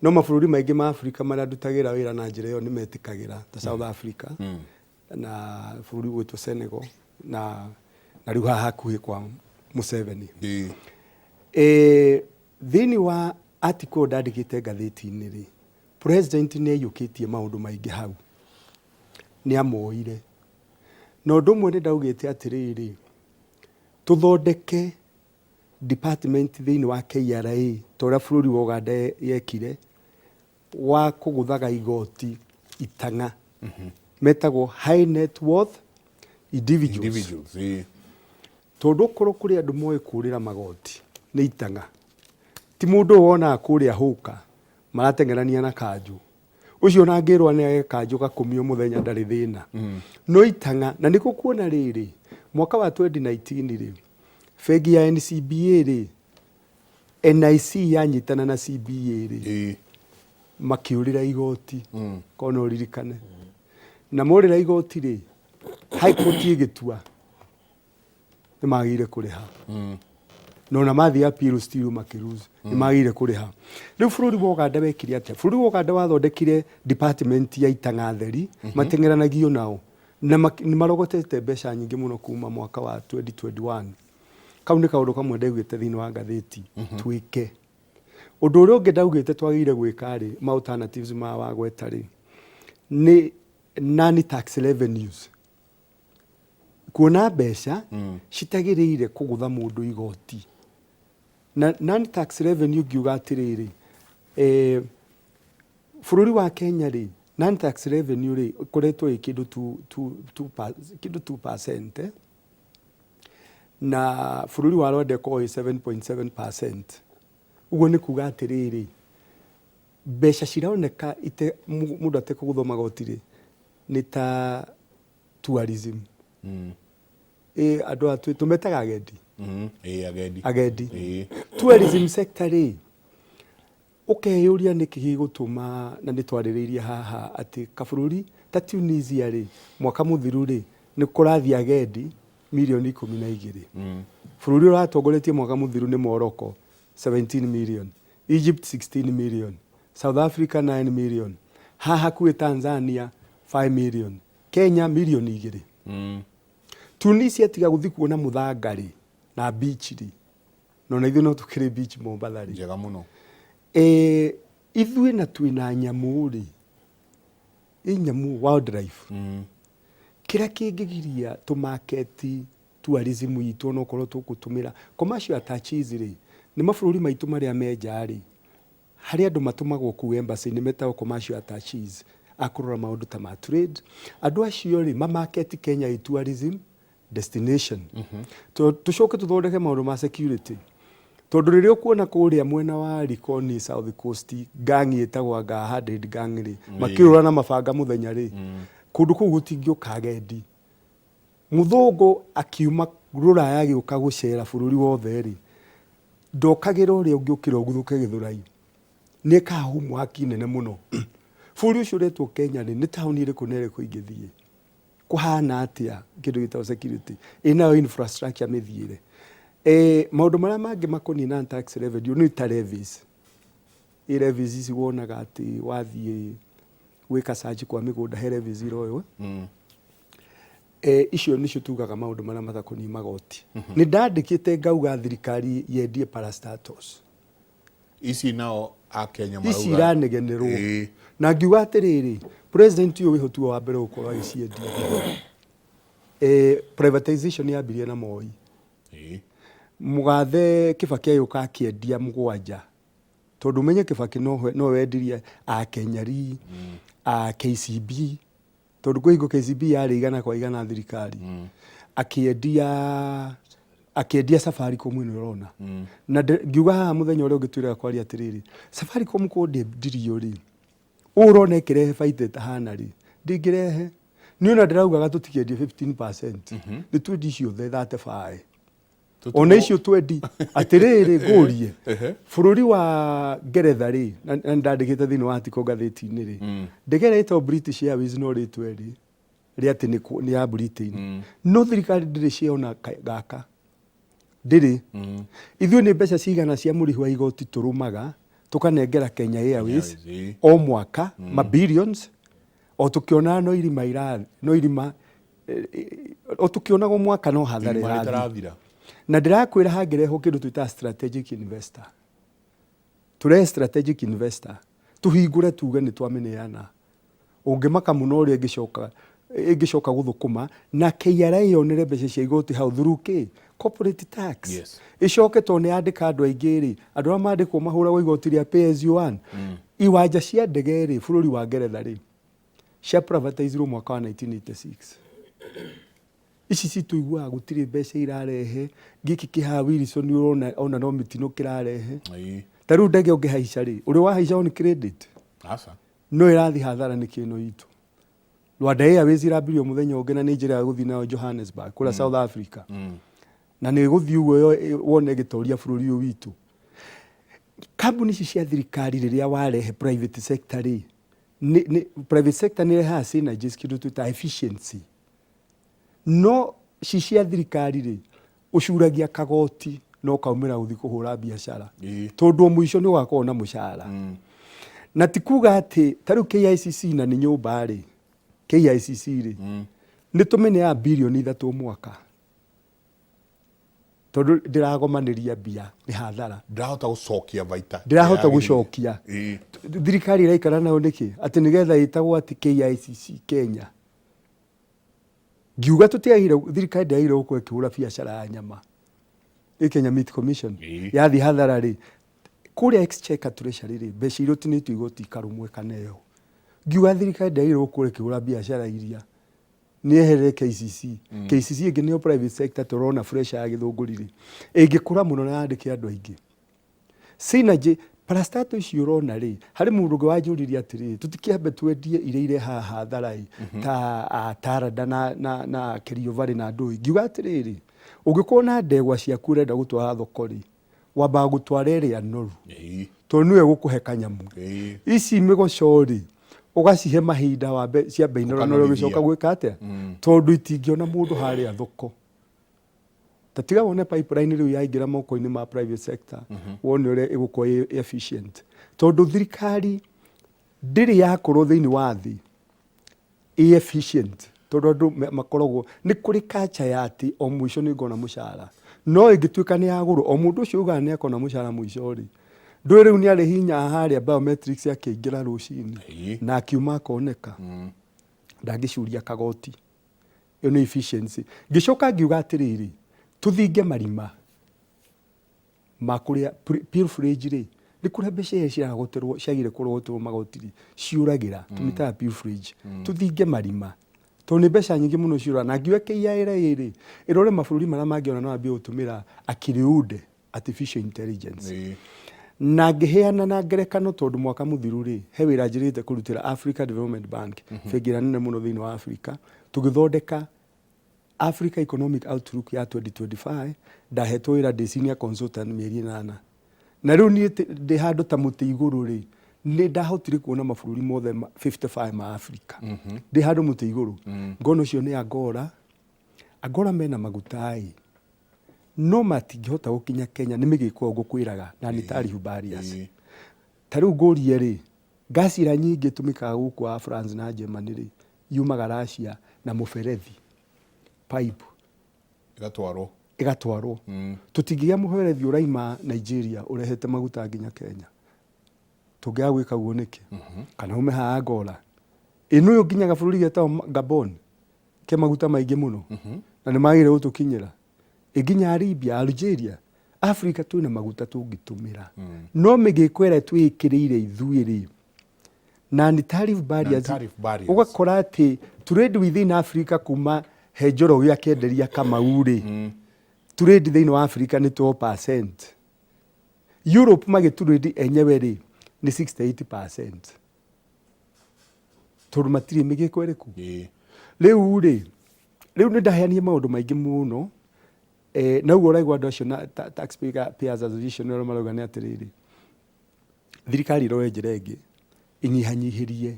Speaker 2: no mabũrũri maingĩ ma Afrika marĩa ndutagĩra wĩra na njĩra ĩyo nĩ metĩkagĩra, ta South Africa na bũrũri gwĩtwo Senegal na rĩu haha hakuhĩ kwa Museveni. Thĩinĩ wa article ndandĩkĩte ngathĩti-inĩ rĩ, president nĩ aiyũkĩtie maũndũ maingĩ hau, nĩ amoire, na ũndũ ũmwe nĩ ndaugĩte atĩrĩrĩ, tũthondeke department thĩinĩ wa KRA ta ũrĩa bũrũri wa Uganda yekire wa kũgũthaga igoti itang'a metagwo high net worth individuals.
Speaker 1: Individuals.
Speaker 2: Tondũ okorwo kũrĩ andũ moĩ kũrĩra magoti nĩ itang'a, ti mũndũ ũyũ wonaga kũrĩa hũka marateng'erania na kanjũ ũcio, ona angĩrwo nĩ age kanjũ gakumio mũthenya ndarĩ thĩna, no itang'a. Na nĩkũ kuona rĩrĩ mwaka wa 2019 rĩ, bengi ya NCBA rĩ NIC yanyitana na CBA rĩ, makĩũrĩra igoti, korwo no ũririkane. Na morĩra igoti rĩ, High Court ĩgĩtua nĩ magĩrĩire kũrĩha. Na ona mathiĩ appeal still makĩ lose, nĩ magĩrĩire kũrĩha. Rĩu bũrũri wa Ũganda wekire atĩa? Bũrũri wa Ũganda wathondekire department ya itang'a theri mateng'eranagio nao na nĩ marogotete mbeca nyingĩ mũno kuma mwaka wa 2021. Kau nĩ kaũndũ kamwe ndaiguĩte thĩinĩ wa ngathĩti twĩke. Ũndũ ũrĩa ũngĩ ndaugĩte twagĩrĩire gwĩka rĩ, ma alternatives ma wagweta rĩ, nĩ non tax revenues. Kuona mbeca citagĩrĩire kũgũtha mũndũ igoti. Na non tax revenue ngiuga atĩrĩrĩ, bũrũri wa Kenya rĩ, non tax revenue rĩ, ĩkoretwo ĩ kĩndũ kĩndũ 2%, eh? Na bũrũri wa Rwanda ĩkoragwo ĩ 7.7%. Ũguo nĩ kuga atĩrĩrĩ, mbeca cironeka ite mũndũ atekũgũthwo magoti rĩ, nĩ ta tourism. Ĩ andũ aya tũmetaga agendi.
Speaker 1: Ĩĩ, agendi.
Speaker 2: Agendi. Tourism sector rĩ, ũkeyũria nĩkĩ gĩgũtũma, na nĩ twarĩrĩirie haha atĩ kabũrũri ta Tunisia rĩ, mwaka mũthiru rĩ, nĩ kũrathiĩ agendi mirioni 12. Bũrũri ũratongoretie mwaka mũthiru nĩ Morocco 17 million, Egypt 16 million, South Africa 9 million, haha hakuhĩ Tanzania 5 million, Kenya mirioni 2. Tunisia tiga gũthiĩ kuona mũthanga rĩ na beach rĩ, na ona ithuĩ no tũkĩrĩ beach Mombatha rĩ.
Speaker 1: Njega mũno.
Speaker 2: Ithuĩ na twĩna nyamũ rĩ, ĩ nyamũ wildlife. Kĩrĩa kĩngĩgiria tũmaketi tourism itũ onokorwo tũgũtũmĩra commercial attaches rĩ, nĩ mabũrũri maitũ marĩa me nja rĩ, harĩ andũ matũmagwo kũu embassy nĩ metagwo commercial attaches a kũrora maũndũ ta ma trade. Andũ acio rĩ, mamaketi Kenya ĩ tourism destination. Tũcoke tũthondeke maũndũ ma security. Tondũ rĩrĩa ũkuona kũrĩa mwena wa Likoni South Coast gang ĩtagwo anga 100 gang rĩ, makĩũrũra na mabanga mũthenya rĩ, kũndũ kũu gũtingĩũka agendi. Mũthũngũ akiuma rũraya agĩũka gũcera bũrũri wothe rĩ, ndokagĩra ũrĩa ũngĩũkĩra ũguthũke Gĩthũrai. Nĩ ekaga homework nene mũno. Bũrũri ũcio ũretwo Kenya rĩ, nĩ taũni ĩrĩkũ na ĩrĩkũ ingĩthiĩ? Kũhana atĩa kĩndũ gĩtagwo security? Ĩnayo infrastructure mĩthiĩre. Maũndũ marĩa mangĩ makoniĩ non tax revenue nĩ ta levies. Ĩ levies ici wonaga atĩ wathiĩ gwĩka search kwa mĩgũnda he levies iroywo. Icio nĩcio tugaga maũndũ marĩa matakoniĩ magoti. Nĩ ndandĩkĩte ngauga thirikari yendie parastatals.
Speaker 1: Ici nao Akenya
Speaker 2: ici marauga iranegenerwo. Na ngiuga atĩrĩrĩ, president ũyũ wĩho tiwe wa mbere gũkorwo agĩciendia. Privatization yambirie na Moi. Mũgathe Kibaki agĩũka akĩendia mũgwanja. Tondũ ũmenye Kibaki no wendirie a Kenyari, a KCB, tondũ kwĩ hingo KCB yarĩ 100% thirikari. Akĩendia Safaricom ĩno ũrona. Na ngiuga haha mũthenya ũrĩa ũngĩ twĩraga kwaria atĩrĩrĩ, Safaricom ko ndĩendirio rĩ, ũũ ũrona ĩkĩrehe baita ĩtahana rĩ, ndĩngĩrehe. Niĩ ona ndĩraugaga tũtikendie 15%, nĩ twendie ciothe 35. Ona icio twendi atĩrĩrĩ, ngũrie bũrũri wa Ngeretha rĩ, na nĩndandĩkĩte thĩinĩ wa article ngathĩti-inĩ rĩ, ndege ĩrĩa ĩtagwo British Airways no rĩtwa rĩ rĩa atĩ nĩ ya Britain, no thirikari ndĩrĩ share ona gaka ndĩrĩ. Ithuĩ nĩ mbeca cigana cia mũrĩhi wa igoti tũrũmaga tũkanengera Kenya Airways o mwaka, ma billions, o tũkĩonaga no irima ira no irima, o tũkĩonaga o mwaka no hathara
Speaker 1: Irima
Speaker 2: ĩrathiĩ.
Speaker 1: Rĩtarathira.
Speaker 2: Na ndĩrakwĩra hangĩrehwo kĩndũ twĩtaga strategic investor, tũrehe strategic investor, tũhingũre tuge nĩ twamĩneana, ũngĩmaka mũno ũrĩa ĩngĩcoka gũthũkũma na KRA yonere mbeca cia igoti hau through kĩ corporate tax. Ĩcoke tondũ nĩ yandĩka andũ aingĩ rĩ, andũ arĩa mandĩkwo mahũragwo igoti rĩa pay as you earn. Iwanja cia ndege rĩ, bũrũri wa Ngeretha rĩ, cia privatizirwo mwaka wa 1986. Ici citũiguaga gũtirĩ mbeca irarehe, gĩkĩ kĩhaha Wilson ũrona ona no mĩtino kĩrarehe. Ta rĩu ndege ũngĩhaica rĩ, ũrĩ wahaica on credit?
Speaker 1: Aca.
Speaker 2: No ĩrathiĩ hathara nĩ kĩno itũ. Rwanda Airways irambirio mũthenya ũngĩ na nĩ njĩra ya gũthiĩ nayo Johannesburg kũrĩa South Africa. Na nĩ ĩgũthiĩ ũguo wone ĩgĩtoria bũrũri ũyũ witũ. Kambuni ici cia thirikari rĩrĩa warehe private sector rĩ, nĩ private sector nĩ ĩrehaga synergies, kĩndũ twĩtaga efficiency. No ci cia thirikari rĩ, ũcuragia kagoti na ũkaumĩra gũthiĩ kũhũra biacara, tondũ o mũico nĩ ũgakorwo na mũcara. Na ti kuga atĩ ta rĩu KICC na nĩ nyũmba rĩ, KICC rĩ, nĩ tũmĩneaga birioni 3 o mwaka, tondũ ndĩragomanĩria mbia, nĩ hathara.
Speaker 1: Ndĩrahota gũcokia baita.
Speaker 2: Ndĩrahota gũcokia. Thirikari ĩraikara nayo nĩkĩ, atĩ nĩgetha ĩtagwo atĩ KICC Kenya? Ngiuga tũtiagĩrĩire, thirikari ndĩagĩrĩire gũkorwo ĩkĩhũra biacara ya nyama ĩ Kenya Meat Commission. Yathiĩ hathara rĩ, kũrĩa Exchequer Treasury rĩ, mbeca iria ũtinĩtio igoti ikarũmwo ĩkaneo. Ngiuga thirikari ndĩagĩrĩire gũkorwo ĩkĩhũra biacara iria, nĩ eherere KCC. KCC ĩngĩ nĩyo private sector tũrona fresh ya Gĩthũngũri rĩ, ĩngĩkũra mũno na yandĩke andũ aingĩ. Synergy parastatal icio ũrona rĩ, harĩ mũndũ ũngĩ wanjũririe atĩrĩrĩ, tũtikĩambe twendie iria irehaga hathara ĩ, ta Taranda na Kerio Valley na ndũĩ. Ngiuga atĩrĩrĩ, ũngĩkorwo na ndegwa ciaku ũrenda gũtwara thoko rĩ, wambaga gũtwara ĩrĩa noru, tondũ nĩyo ĩgũkũhe kanyamũ. Ici mĩgoco rĩ, ũgacihe mahinda wambe ciambe inoronore ũgĩcoka gwĩka atĩa, tondũ itingĩona mũndũ harĩa thoko. Ta tiga wone pipeline rĩu yaingĩra moko-inĩ ma private sector, wone ũrĩa ĩgũkorwo ĩ efficient, tondũ thirikari ndĩrĩ yakorwo thĩinĩ wa thĩ ĩ efficient, tondũ andũ makoragwo nĩ kũrĩ culture ya atĩ o mũico nĩ ngona mũcara. No ĩngĩtuĩka nĩ yagũrwo, o mũndũ ũcio ugaga nĩ akona mũcara mũico rĩ, ndũĩ rĩu nĩ arĩ hinya harĩa biometrics akĩingĩra rũcinĩ na akiuma akoneka, ndangĩcuria kagoti. Ĩyo nĩ efficiency. Ngĩcoka ngiuga atĩrĩrĩ, tũthinge marima ma kũrĩa pilferage rĩ, nĩ kũrĩa mbeca iria ciragoterwo, ciagĩrĩire kũrogoterwo magoti rĩ, ciũragĩra, tũmĩtaga pilferage. Tũthinge marima, tondũ nĩ mbeca nyingĩ mũno ciũraga. Na ngiuga KRA rĩ, ĩrore mabũrũri marĩa mangĩ ona no yambie gũtũmĩra akili unde, artificial intelligence. Na ngĩheana na ngerekano, tondũ mwaka mũthiru rĩ, he wĩra njĩrĩte kũrutĩra Africa Development Bank, bengi ĩrĩa nene mũno thĩinĩ wa Africa, tũgĩthondeka Africa Economic Outlook ya 2025. Ndahetwo wĩra ndĩ senior consultant mĩeri 8, na rĩu niĩ ndĩ handũ ta mũtĩ igũrũ rĩ, nĩ ndahotire kuona mabũrũri mothe 55 ma Africa. Ndĩ handũ mũtĩ igũrũ ngona ũcio nĩ Angola. Angola mena maguta ĩ, no matingĩhota gũkinya Kenya nĩ mĩgĩko ngũkwĩraga na nĩ tariff barriers. Ta rĩu ngũrie rĩ, gas ĩrĩa nyingĩ ĩtũmĩkaga gũkũ wa France na Germany rĩ, yumaga Russia na mũberethi, pipe.
Speaker 1: Ĩgatwarwo.
Speaker 2: Ĩgatwarwo. Tũtingĩgĩa mũberethi ũraima Nigeria ũrehete maguta nginya Kenya. Tũngĩaga gwĩka ũguo nĩkĩ? Kana ume haha Angola, ĩ nũyũ nginyaga bũrũri getagwo Gabon ke maguta maingĩ mũno na nĩ magĩrĩire gũtũkinyĩra, ĩ nginya Libya, Algeria. Africa twĩna maguta tũngĩtũmĩra, no mĩgĩko ĩrĩa twĩĩkĩrĩire ithuĩ rĩ, na nĩ tariff barriers.
Speaker 1: Non-tariff barriers.
Speaker 2: Ũgakora atĩ trade within Africa, kuma he Njoroge akĩenderia Kamau rĩ, trade thĩinĩ wa Africa nĩ 12%. Europe magĩtrade enyewe rĩ, nĩ 68%, tondũ matirĩ mĩgĩko ĩrĩkũ. Rĩu rĩ, rĩu nĩ ndaheanire maũndũ maingĩ mũno, na ũguo ũraigua andũ acio na Taxpayers Association arĩa marauga nĩ atĩrĩrĩ, thirikari ĩrore njĩra ĩngĩ ĩnyihanyihĩrie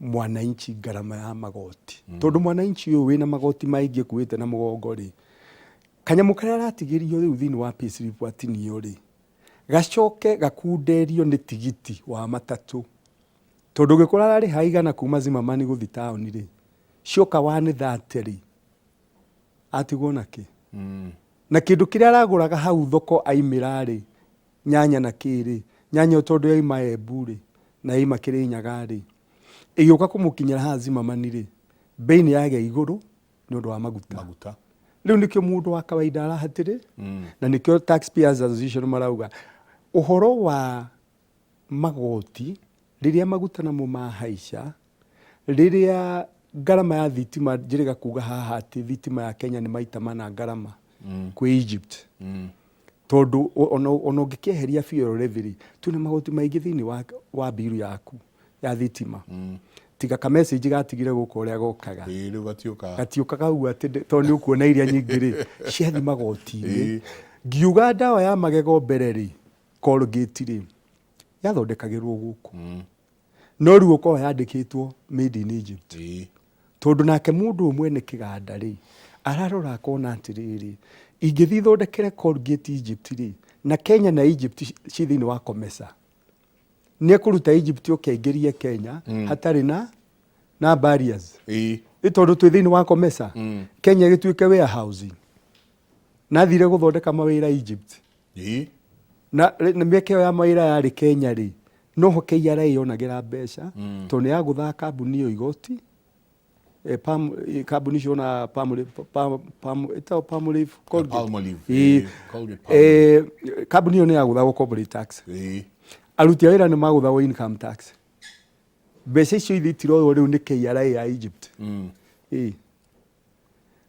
Speaker 2: mwananchi ngarama ya magoti, tondũ mwananchi ũyũ wĩna magoti maingĩ akuĩte na mũgongo rĩ, kanyamũ karĩa aratigĩrio rĩu thĩinĩ wa payslip atinio rĩ, gacoke gakunderio nĩ tigiti wa matatũ, tondũ ũngĩkora ararĩha 100 kuma Zimmerman gũthiĩ taũni rĩ, cioka 130 rĩ, atigwo nakĩ? Na kĩndũ kĩrĩa aragũraga hau thoko aimĩra rĩ, nyanya na kĩrĩ, nyanya tondũ yaima Embu rĩ, na yaima Kĩrĩnyaga rĩ, ĩgĩũka kũmũkinyĩra haha Zimmerman rĩ, bei nĩ yagĩa igũrũ nĩ ũndũ wa maguta.
Speaker 1: Maguta.
Speaker 2: Rĩu nĩkĩo mũndũ wa kawaida arahatĩrĩ, na nĩkĩo Taxpayers Association marauga ũhoro wa magoti rĩrĩa maguta namo mahaica, rĩrĩa ngarama ya thitima, njĩrĩga kuga haha atĩ thitima ya Kenya nĩ maita mana ngarama kwĩ Egypt, tondũ ona ũngĩkĩeheria fuel levy rĩ, twĩna magoti maingĩ thĩinĩ wa mbiru yaku ya thitima, tiga ka message gatigire gũka ũrĩa gokaga.
Speaker 1: Ĩĩ, rĩu gatiũkaga.
Speaker 2: Gatiũkaga ũguo atĩ tondũ nĩ ũkuona iria nyingĩ rĩ, ciathi magoti-inĩ. Ngiuga ndawa ya magego mbere rĩ, Colgate rĩ, yathondekagĩrwo gũkũ. No rĩu ũkorwo yandĩkĩtwo made in Egypt. Tondũ nake mũndũ ũyũ mwene kĩganda rĩ, ararora akona atĩrĩrĩ, ingĩthiĩ thondekere Colgate Egypt rĩ, na Kenya na Egypt ci thĩinĩ wa COMESA, nĩ ekũruta Egypt oke aingĩrie Kenya hatarĩ na barriers. Nĩ tondũ twĩ thĩinĩ wa COMESA, Kenya ĩgĩtuĩke warehousing. Na athire gũthondeka mawĩra Egypt. Na mĩeke ĩyo ya mawĩra yarĩ Kenya rĩ, noho KRA yonagĩra mbeca tondũ nĩ yagũthaga kambuni ĩyo igoti. Palm, kambuni icio na Palmolive, Palm, Palm, ĩtagwo Palmolive, Colgate.
Speaker 1: Palmolive, Colgate
Speaker 2: Kambuni ĩyo nĩ yagũthagwo corporate tax. Aruti a wĩra nĩ magũthagwo income tax. Mbeca icio ithe itiroywo rĩu nĩ KRA ya Egypt.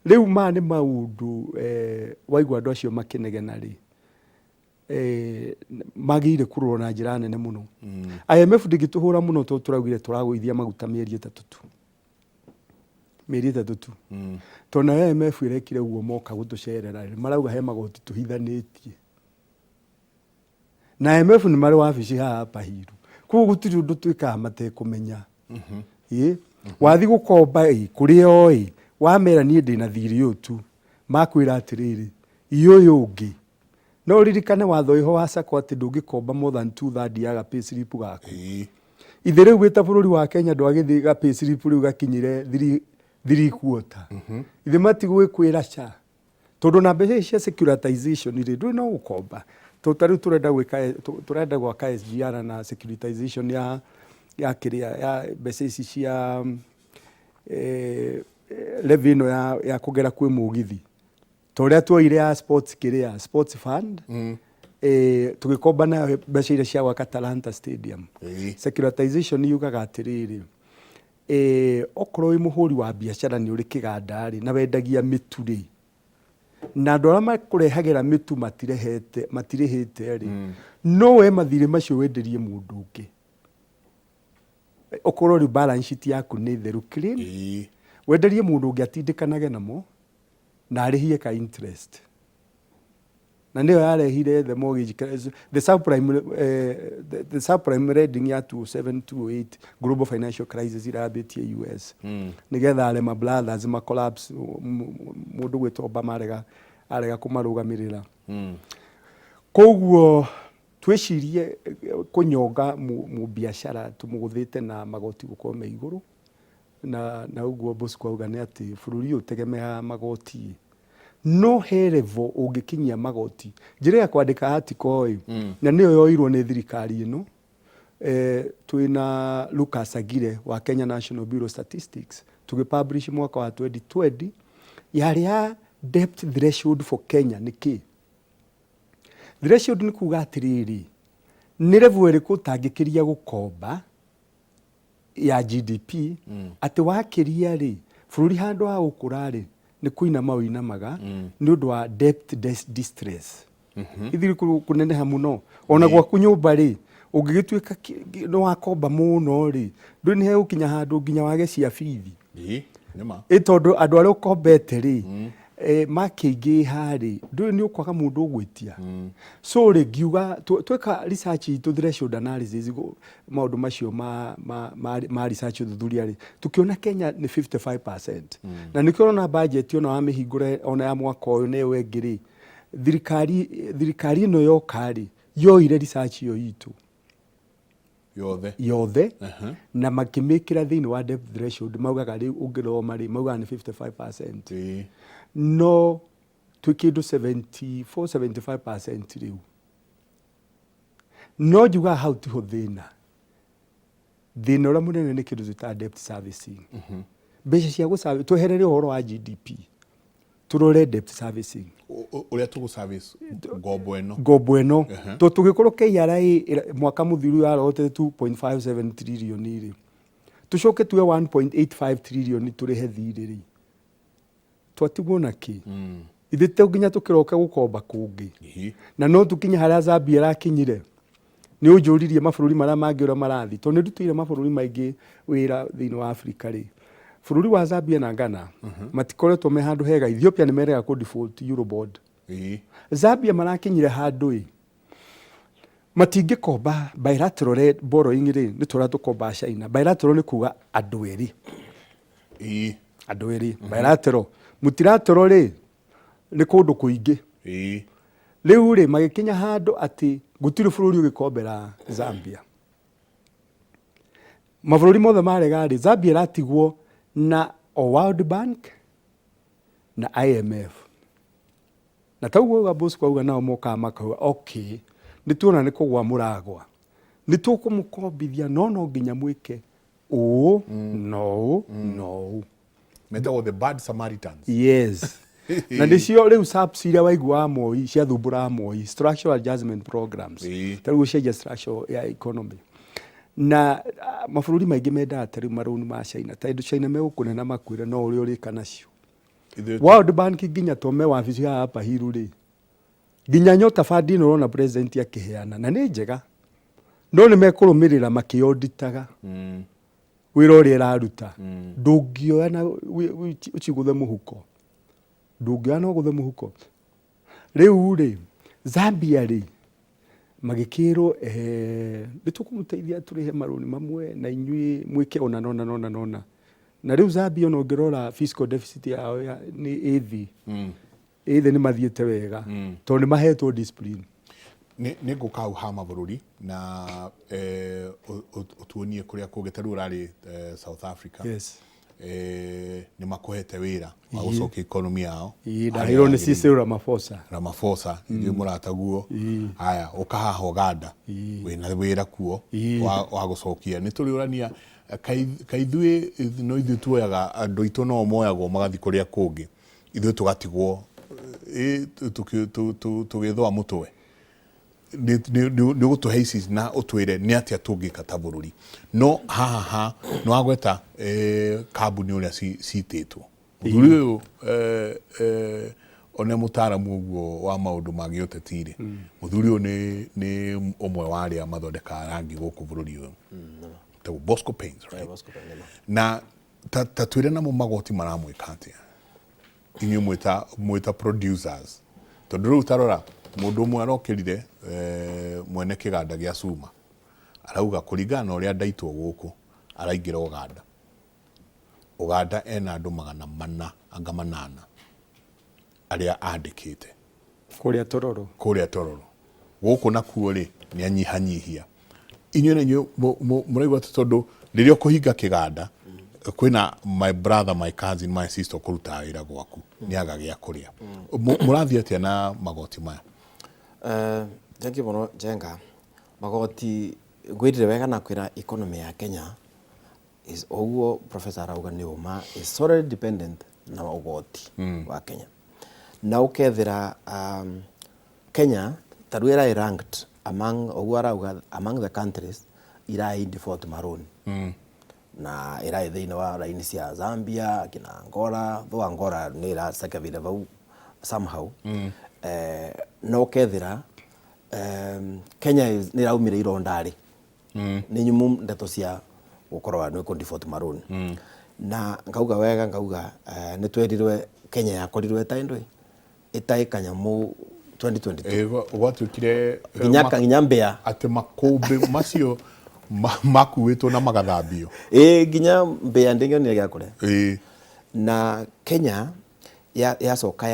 Speaker 2: Rĩu maya nĩ maũndũ waigua andũ acio makĩnegena rĩ, magĩrĩire kũrorwo na njĩra nene mũno. IMF ndĩngĩtũhũra mũno tondũ tũraugire tũragũithia maguta mĩeri 3 tu. Mĩeri 3 tu. Tondũ nayo IMF ĩrekire ũguo moka gũtũcerera rĩ, marauga he magoti tũhithanĩtie. Na IMF nĩ marĩ wabici haha Upper Hill. Koguo gũtirĩ ũndũ twĩkaga matekũmenya. Wathiĩ gũkomba ĩ, kũrĩ o ĩ, wamera niĩ ndĩna thirĩ ũyũ tu, makwĩra atĩrĩrĩ, ĩ ũyũ ũngĩ. No ũririkane watho wĩho wa SACCO atĩ ndũngĩkomba more than 2/3 ya ga pay slip gaku. Ithe rĩu wĩ ta bũrũri wa Kenya ndwagĩthiĩ ga pay slip rĩu gakinyire 3/4. Ithe matigũgĩkwĩra ca. Tondũ na mbeca ici cia securitization rĩ, ndũrĩ no gũkomba. Tondũ ta rĩu tũrenda gwĩka, tũrenda gwaka SGR na securitization ya kĩrĩa, ya mbeca ici cia levy ĩno ya kũgera kwĩ mũgithi. Ta ũrĩa tuoire ya sports kĩrĩa, sports fund, tũgĩkomba nayo mbeca iria cia gwaka Talanta Stadium. Securitization yugaga atĩrĩrĩ, okorwo wĩ mũhũri wa biacara nĩ ũrĩ kĩganda rĩ, na wendagia mĩtu rĩ, na andũ arĩa makũrehagĩra mĩtu matirĩhĩte rĩ, no we mathirĩ macio wenderie mũndũ ũngĩ. Okorwo rĩu balance sheet yaku nĩ theru clean, wenderie mũndũ ũngĩ atindĩkanage namo na arĩhie ka interest. Na nĩyo yarehire the mortgage crisis, the subprime, the subprime lending ya 2007 2008 global financial crisis irambĩtie US. Nĩgetha Lehman Brothers ma collapse, mũndũ gwĩtwo Obama arega kũmarũgamĩrĩra. Koguo twĩcirie kũnyonga mũbiacara tũmũgũthĩte na magoti gũkorwo me igũrũ, na ũguo Bosco auga nĩ atĩ bũrũri ũyũ ũtegemeaga magoti. No he level ũngĩkinyia magoti. Njĩra ya kwandĩka article ĩ, na nĩyo yoirwo nĩ thirikari ĩno, twĩna Lucas Agire wa Kenya National Bureau of Statistics, tũgĩpublish mwaka wa 2020, yarĩ ya debt threshold for Kenya nĩ kĩ? Threshold nĩ kuga atĩrĩrĩ, nĩ level ĩrĩkũ ũtangĩkĩria gũkomba ya GDP, atĩ wakĩria rĩ, bũrũri handũ ha gũkũra rĩ, nĩ kũinama ũinamaga nĩ ũndũ wa debt distress. Ithiri kũneneha mũno. Ona gwaku nyũmba rĩ, ũngĩgĩtuĩka nĩ wakomba mũno rĩ, ndũĩ nĩ hegũkinya handũ nginya wage cia bithi.
Speaker 1: Nĩma.
Speaker 2: Ĩ tondũ andũ arĩa ũkombete rĩ, makĩingĩha rĩ, ndũĩ nĩ ũkwaga mũndũ ũgwĩtia. So rĩ, ngiuga, tweka research itũ threshold analysis, maũndũ macio ma research ũthuthuria rĩ, tũkĩona Kenya nĩ 55%. Na nĩkĩo ũrona budget ona wamĩhingũra ona ya mwaka ũyũ na ĩyo ĩngĩ rĩ, thirikari ĩno yoka rĩ, yoire research ĩyo itũ
Speaker 1: yothe
Speaker 2: yothe, na makĩmĩkĩra thĩinĩ wa debt threshold, maugaga rĩu ũngĩthoma rĩ, maugaga nĩ 55%. No twĩ kĩndũ 74, 75% rĩu. No njugaga hau tiho thĩna. Thĩna ũrĩa mũnene nĩ kĩndũ twĩtaga debt servicing. Mbeca cia gũ tweherere ũhoro wa GDP, tũrore debt servicing.
Speaker 1: Ũrĩa tũgũ service ngombo ĩno.
Speaker 2: Ngombo ĩno. Tondũ tũgĩkorwo KRA mwaka mũthiru yarorete 2.57 trillion rĩ, tũcoke tuwe 1.85 trillion tũrĩhe thirĩ rĩ, twatigwo na kĩ? Ithuĩ to nginya tũkĩroke gũkomba kũngĩ. Na no tũkinye harĩa Zambia ĩrakinyire. Nĩ ũnjũririe mabũrũri marĩa mangĩ ũrĩa marathiĩ, tondũ nĩ ndutĩire mabũrũri maingĩ wĩra thĩinĩ wa Afrika rĩ. Bũrũri wa Zambia na Ghana matikoretwo me handũ hega. Ethiopia nĩ merega kũ default Eurobond. Zambia marakinyire handũ ĩ, Matingĩkomba bilateral borrowing rĩ, nĩ tũrĩa tũkombaga China. Bilateral nĩ kuga andũ erĩ. Andũ erĩ. Bilateral. Multilateral rĩ, nĩ kũndũ kũingĩ. Rĩu rĩ, magĩkinya handũ atĩ gũtirĩ bũrũri ũgĩkombera Zambia. Mabũrũri mothe marega rĩ, Zambia ĩratigwo na o World Bank na IMF. Na ta ũguo auga Bosco auga nao mokaga makauga okay, nĩ tuona nĩ kũgwa mũragwa, nĩ tũkũmũkombithia no no nginya mwĩke ũũ na ũũ na ũũ.
Speaker 1: Metagwo the bad Samaritans.
Speaker 2: Yes. Na nĩcio rĩu SAPs iria waiguaga Moi ciathumbũraga Moi, structural adjustment programs. Ta rĩu gũcenjia structure ya economy. Na mabũrũri maingĩ mendaga ta rĩu marũni ma China, ta China megũkũne na makwĩre no ũrĩa ũrĩka nacio. World Bank nginya tome wabici ya Upper Hill rĩ, nginya Nyota Fund ĩno ũrona president akĩheana na nĩ njega, no nĩ mekũrũmĩrĩra makĩoditaga wĩra ũrĩa ĩraruta. Ndũngĩoya na ũcigũthe mũhuko, ndũngĩoya na ũgũthe mũhuko. Rĩu rĩ, Zambia rĩ, magĩkĩrwo nĩ tũkũmũteithia tũrĩhe marũni mamwe na inyuĩ mwĩke ũna na ũna na ũna na ũna. Na rĩu Zambia ona ũngĩrora fiscal deficit yao nĩ ĩthĩ. Ĩthĩ nĩ mathiĩte wega tondũ nĩ mahetwo discipline.
Speaker 1: Nĩ ngũka hau ha mabũrũri na ũtuonie kũrĩa kũngĩ ta rĩu ũrarĩ South Africa.
Speaker 2: Yes.
Speaker 1: Nĩ makũhete wĩra wa gũcokia economy yao.
Speaker 2: Ĩĩ, ndaheirwo nĩ Cyril Ramaphosa.
Speaker 1: Ramaphosa, ithuĩ mũrataguo. Haya, ũka haha Ũganda, wĩna wĩra kuo wa gũcokia. Nĩ tũrĩũrania kaĩ ithuĩ no ithuĩ tuoyaga andũ aitũ no moyagwo magathiĩ kũrĩa kũngĩ, ithuĩ tũgatigwo tũgĩthũa mũtwe. Nĩ ũgũtũhe ici na ũtwĩre nĩ atĩa tũngĩka ta bũrũri. No haha ha nĩ wagweta kambuni ũrĩa citĩtwo. Mũthuri ũyũ one mũtaaramu ũguo wa maũndũ ma gĩũteti rĩ, mũthuri ũyũ nĩ ũmwe wa arĩa mathondekaga rangi gũkũ bũrũri ũyũ. Etagwo Bosco Paints, right?
Speaker 3: Bosco Paints, nĩma.
Speaker 1: Na ta twĩre namo magoti maramwĩka atĩa inyuĩ mwĩta producers, tondũ rĩu tarora mũndũ ũmwe arokĩrire mwene kĩganda gĩa cuma arauga kũringana na ũrĩa ndaitwo gũkũ araingĩra Ũganda. Ũganda ena andũ 400 anga 800 arĩa andĩkĩte
Speaker 2: kũrĩa Tororo.
Speaker 1: Kũrĩa Tororo. Gũkũ nakuo rĩ nĩ anyihanyihia. Inyuĩ na inyuĩ mũraigua atĩ tondũ rĩrĩa ũkũhinga kĩganda kwĩna my brother, my cousin, my sister ũkũrutaga wĩra gwaku nĩ aga gĩa kũrĩa. Mũrathiĩ atĩa na magoti maya?
Speaker 3: Thank you mũno Njenga. Magoti ngwĩrire wega na kwĩra economy ya Kenya is ũguo professor arauga nĩ ũma is solely dependent na ũgoti wa Kenya. Na ũkethĩra Kenya ta rĩu ĩraĩ ranked among ũguo arauga among the countries iraĩ default marũni. Na ĩraĩ thĩinĩ wa raini cia Zambia, kina Angola, though Angola nĩ ĩracekebire vau somehow. No ũkethĩra Kenya nĩ ĩraumire ironda rĩ. Nĩ nyumu ndeto cia gũkorwo nĩ kũ default marũni. Na ngauga wega ngauga nĩ twerirwe Kenya yakorirwe ĩtaĩ ndũĩ ĩtaĩ kanyamũ 2022.
Speaker 1: Gwatuĩkire
Speaker 3: Nginya mbĩa.
Speaker 1: Atĩ makũmbĩ macio makuĩtwo na magathambio.
Speaker 3: Ĩĩ, nginya mbĩa ndĩngĩonire gĩa kũrĩa. Na Kenya yacoka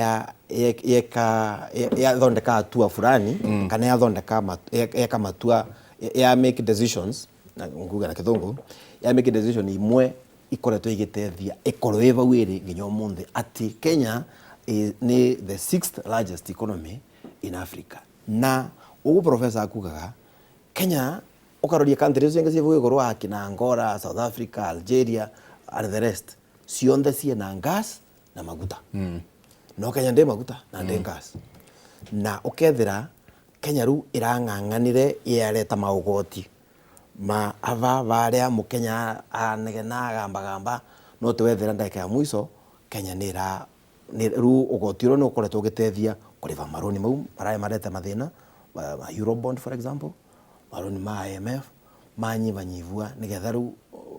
Speaker 3: yeka yathondeka hatua fulani kana yathondeka yeka matua ya make decisions na nguga na kithungu ya make decision imwe ikoretwo igitethia ikorwo ĩ vau ĩrĩ nginya ũmũthĩ atĩ Kenya nĩ the sixth largest economy in Africa. Na ũguo professor akugaga Kenya ũkaroria country icio ingĩ ciĩ vau igũrũ akina Angola, South Africa, Algeria and the rest cionthe ciĩna gas na maguta. No Kenya ndĩ maguta na ndĩ gas. Na ũkethĩra Kenya rĩu ĩrang'ang'anire yareta maũgoti ma ava varia mũkenya anegena agambagamba no twethera ndagĩka ya mũico Kenya nĩ ĩra rĩu ũgoti ũrĩa nĩ ũkoretwo ũgĩteithia kũrĩba marũni mau marĩa marete mathĩna ma Eurobond for example, marũni ma IMF manyibanyibua nĩgetha rĩu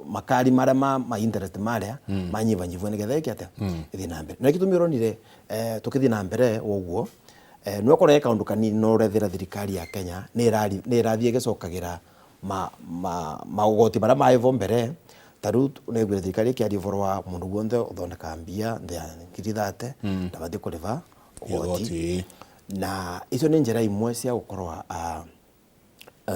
Speaker 3: makari marĩa ma interest marĩa manyibanyibua nĩgetha ĩke atĩa ĩthiĩ na mbere. Na gĩtũmi ũronire tũkĩthiĩ na mbere ũguo. No korwo kaundu kanini no urethera thirikari ya Kenya ni irathie igicokagira magoti maria maivo mbere. Ta riu niguire thirikari ikiaria uvoro wa mundu guonthe uthondekaga mbia nthi ya 30,000 ndabatie kuriva ugoti. Na icio ni njira imwe cia gukorwa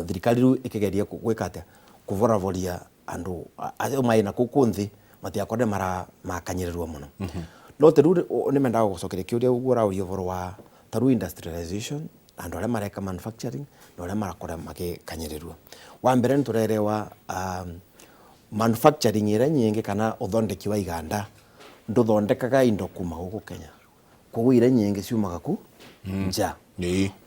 Speaker 3: thirikari riu ikigeria gwika atia kuvoravoria andu acio mai na kuku nthi matiakore mara makanyirirwa muno. No ta riu ni mendaga gucokeria kiuria uguo urauria uvoro wa ta riu industrialization, andu aria mareka manufacturing na aria marakora magikanyirirwa. Wa mbere ni turerewa manufacturing ira nyingi kana uthondeki wa iganda nduthondekaga indo kuma guku Kenya, koguo ira nyingi ciumaga ku nja.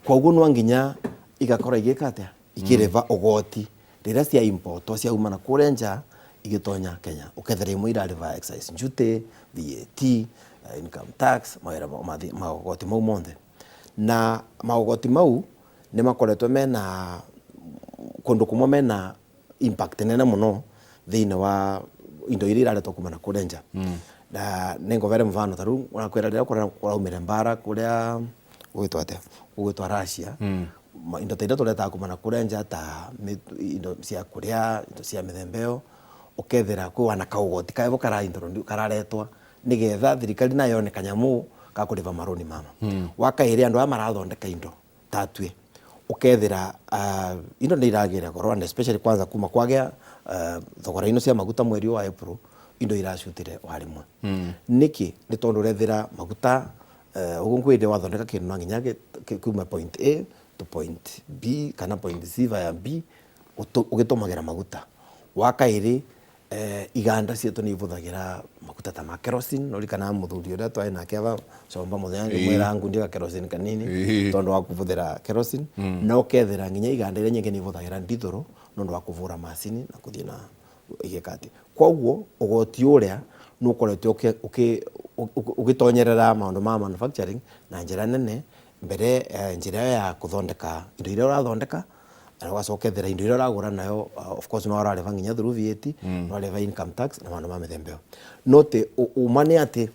Speaker 3: Koguo no nginya igakora igika atia ikiriva ugoti riria cia importwo ciauma na kuria nja igitonya Kenya. Ukethera imwe irariva excise duty, VAT, income tax, mawira magoti mau monthe. Na magoti mau ni makoretwo mena kundu kumwe mena impact nene muno thiini wa indo iria iraretwo kuma na kuria nja. Na ningovere mfano ta riu urakwira riria kuraumire mbara kuria gwitwa atia gwitwa Russia, indo ta iria turetaga kuma na kuria nja ta indo cia kuria, indo cia mithemba iyo, ukethira kwi wana kaugoti kaevo kararetwa nigetha thirikari nayo yone kanyamu ka kuriva maroni mama. Wa kairi andu aya marathondeka indo tatue ukethira indo ni iragira goro, and especially kwanza kuma kwagia thogora ino cia maguta mweri wa April indo iracutire wa rimwe. Niki ni tondu urethira maguta uguo nkwire wathondeka kindu no nginya kuma point A to point B kana point C via B ugitumagira maguta. Wa kairi iganda cietu ni ibuthagira maguta ta ma kerosene, no rikana muthuri uria twari nake aba comba muthenya ngimwira ngundi ka kerosene kanini tondu wa kubuthira kerosene. Na ukethira nginya iganda iria nyingi ni ibuthagira ndithuru nondu wa kuvura macini na kuthie na igeka ati. Koguo ugoti uria nukoretwo ugitonyerera maundu ma manufacturing na njira nene mbere njira ya kuthondeka indo iria urathondeka na ugacokethera indo iria uragura nayo. Of course no urareba nginya through VAT, no urareba income tax na maundu ma mithemba iyo. No ti uma ni ati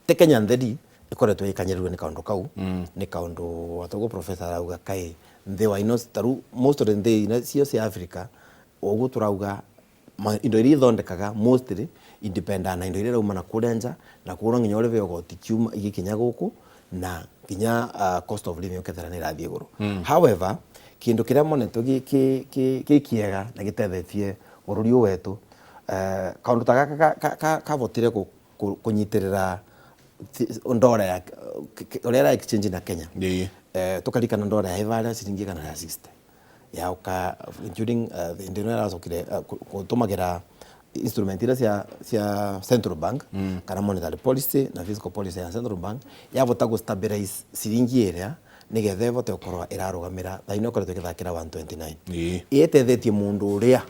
Speaker 3: ti Kenya ntheri ikoretwo ikanyirirwe ni kaundu kau. Ni kaundu atogo professor arauga kai nthi wa ino taru most of the nthi ino cio cia Africa uguo turauga indo iria ithondekaga mostly independent na indo iria irauma na kuria nja, na kuo no nginya urive ugoti kiuma igikinya guku na nginya cost of living ukethera ni irathie iguru. However, kindu kiria monetwo gi kiega na gitethetie bururi uyu wetu, kaundu ta gaka kavotire kunyitirira ndora ya uria ira exchange na Kenya. Tukarikana ndora ya ivaria ciringi igana ria 60 ya uka during the ino iracokire gutumagira instrument iria cia central bank kana monetary policy na fiscal policy ya central bank yavota gu stabilize ciringi iria nigetha ivote gukorwa irarugamira thaa ino ikoretwo igithakira 129. Ietethetie mundu uria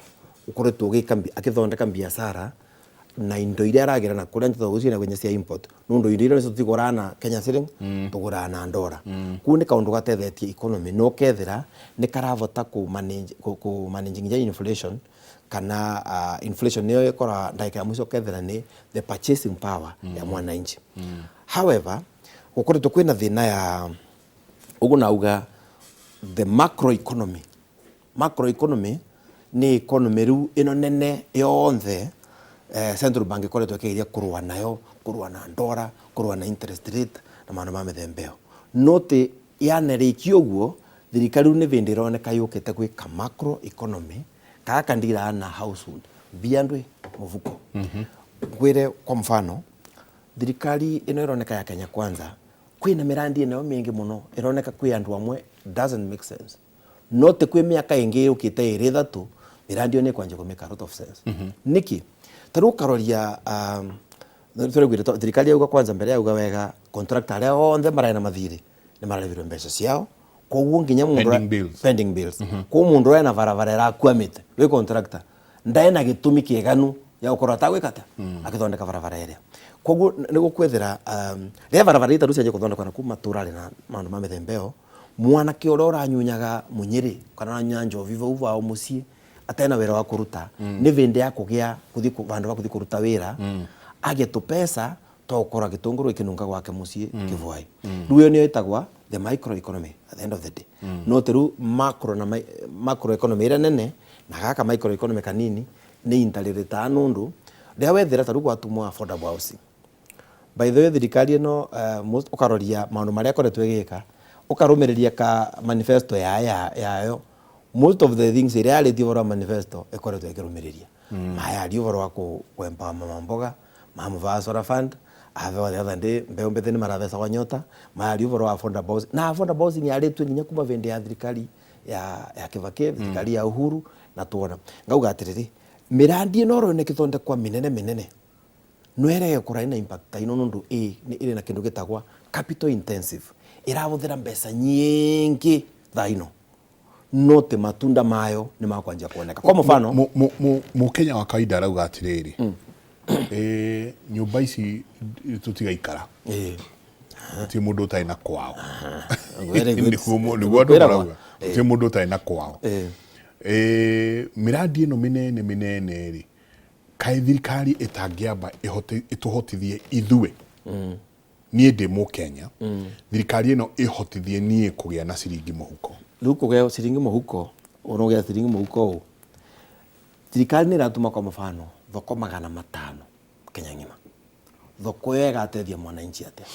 Speaker 3: ukoretwo agithondeka biacara na indo iria aragira na kuria nja tondu ciina kwenye cia import nundu indo iria nicio tuguraga na Kenya shilling, tuguraga na ndora. Kuu ni kaundu gatethetie economy no kethira ni karavota ku manage nginya inflation kana inflation niyo ikora ndagika ya mwico kethira ni the purchasing power ya mwananchi. However, gukoretwo kwina thina ya uguo nauga the macro economy. Macro economy ni economy riu ino nene yonthe central bank ikoretwo ikigeria kurua nayo, kurua na ndora, kurua na interest rate na maundu ma mithemba iyo. No ti yanerikia uguo thirikari riu ni vindi ironeka yukite gwika macro economy gaka ndiraga na household mbia ndwi mufuko. Ngwire kwa mfano thirikari ino ironeka ya Kenya Kwanza kwina mirandi ino mingi muno ironeka kwi andu amwe doesn't make sense. No ti kwi miaka ingi yukite iri ithatu mirandi iyo ni kwanja ku make a lot of sense. Niki ta riu ukaroria tũraiguire thirikari yauga kwanza mbere yauga wega contractor aria othe mararĩ na mathirĩ nĩ mararĩhirwo mbeca ciao, koguo nginya mũndũ
Speaker 1: Pending bills.
Speaker 3: Pending bills. Koguo mũndũ ũrĩa ena barabara ĩrakuamĩte wĩ contractor ndae na gĩtũmi kĩeganu ya gũkorwo atagwĩka atĩa agĩthondeka barabara ĩrĩa. Koguo nĩ gũkwethera rĩrĩa barabara itaru cianjia gũthondekwo na kuma matũra na maũndũ ma mĩthemba ĩyo, mwanake ũrĩa ũranyunyaga mũnyĩrĩ kana ũranyunya njobi vau vao mũciĩ atena wĩra wa kũruta, nĩ vĩndĩ ya kũgĩa kũthiĩ vandũ va kũthiĩ kũruta wĩra, agĩe tũpesa To gukora gitunguru ikinunga gwake mucii kivwai. Riu iyo niyo itagwa the micro economy at the end of the day. No ti riu macro na macro economy ira nene na gaka micro economy kanini ni interrelated nundu riria wethira ta riu gwatumwa affordable housing. By the way, thirikari ĩno ũkaroria maũndũ marĩa ĩkoretwo ĩgĩka, ũkarũmĩrĩria ka manifesto yayo, most of the things iria yarĩtie ũhoro wa manifesto ĩkoretwo ĩkĩrũmĩrĩria. Mayaria ũhoro wa kũ empower mama mboga, mamũva solar fund, ahewa the other day mbeũ mbĩthĩ nĩ marathecagwo nyota, mayaria ũhoro wa affordable housing. Na affordable housing yarĩtue nginya kuma hĩndĩ ya thirikari ya Kibaki, thirikari ya Uhuru, na tuona ngauga atĩrĩrĩ, mĩrandi ĩno ũrona ĩkĩthondekwa mĩnene mĩnene no ĩrege gũkorwo ĩna impact ta ĩno nũndũ ĩ ĩrĩ na kĩndũ gĩtagwa capital intensive, ĩrahũthĩra mbeca nyingĩ thaa ino, no ti matunda mayo nĩ makwanjia kuoneka. Kwa mfano,
Speaker 1: Mũkenya wa kawaida arauga atĩrĩrĩ, nyũmba ici tũtigaikara, gũtirĩ mũndũ ũtarĩ na kwao.
Speaker 3: Very good.
Speaker 1: Nĩguo andũ marauga, gũtirĩ mũndũ ũtarĩ na kwao. Mĩrandi ĩno mĩnene mĩnene rĩ, kaĩ thirikari ĩtangĩamba ĩhote ĩtũhotithie ithuĩ, niĩ ndĩ Mũkenya, thirikari ĩno ĩhotithie niĩ kũgĩa na ciringi mũhuko?
Speaker 3: Rĩu kũgĩa ciringi mũhuko, ũrogĩa ciringi mũhuko ũũ, thirikari nĩ ĩratũma kwa mfano thoko 500 Kenya ng'ima. Thoko ĩyo ĩgateithia mwananchi atĩa?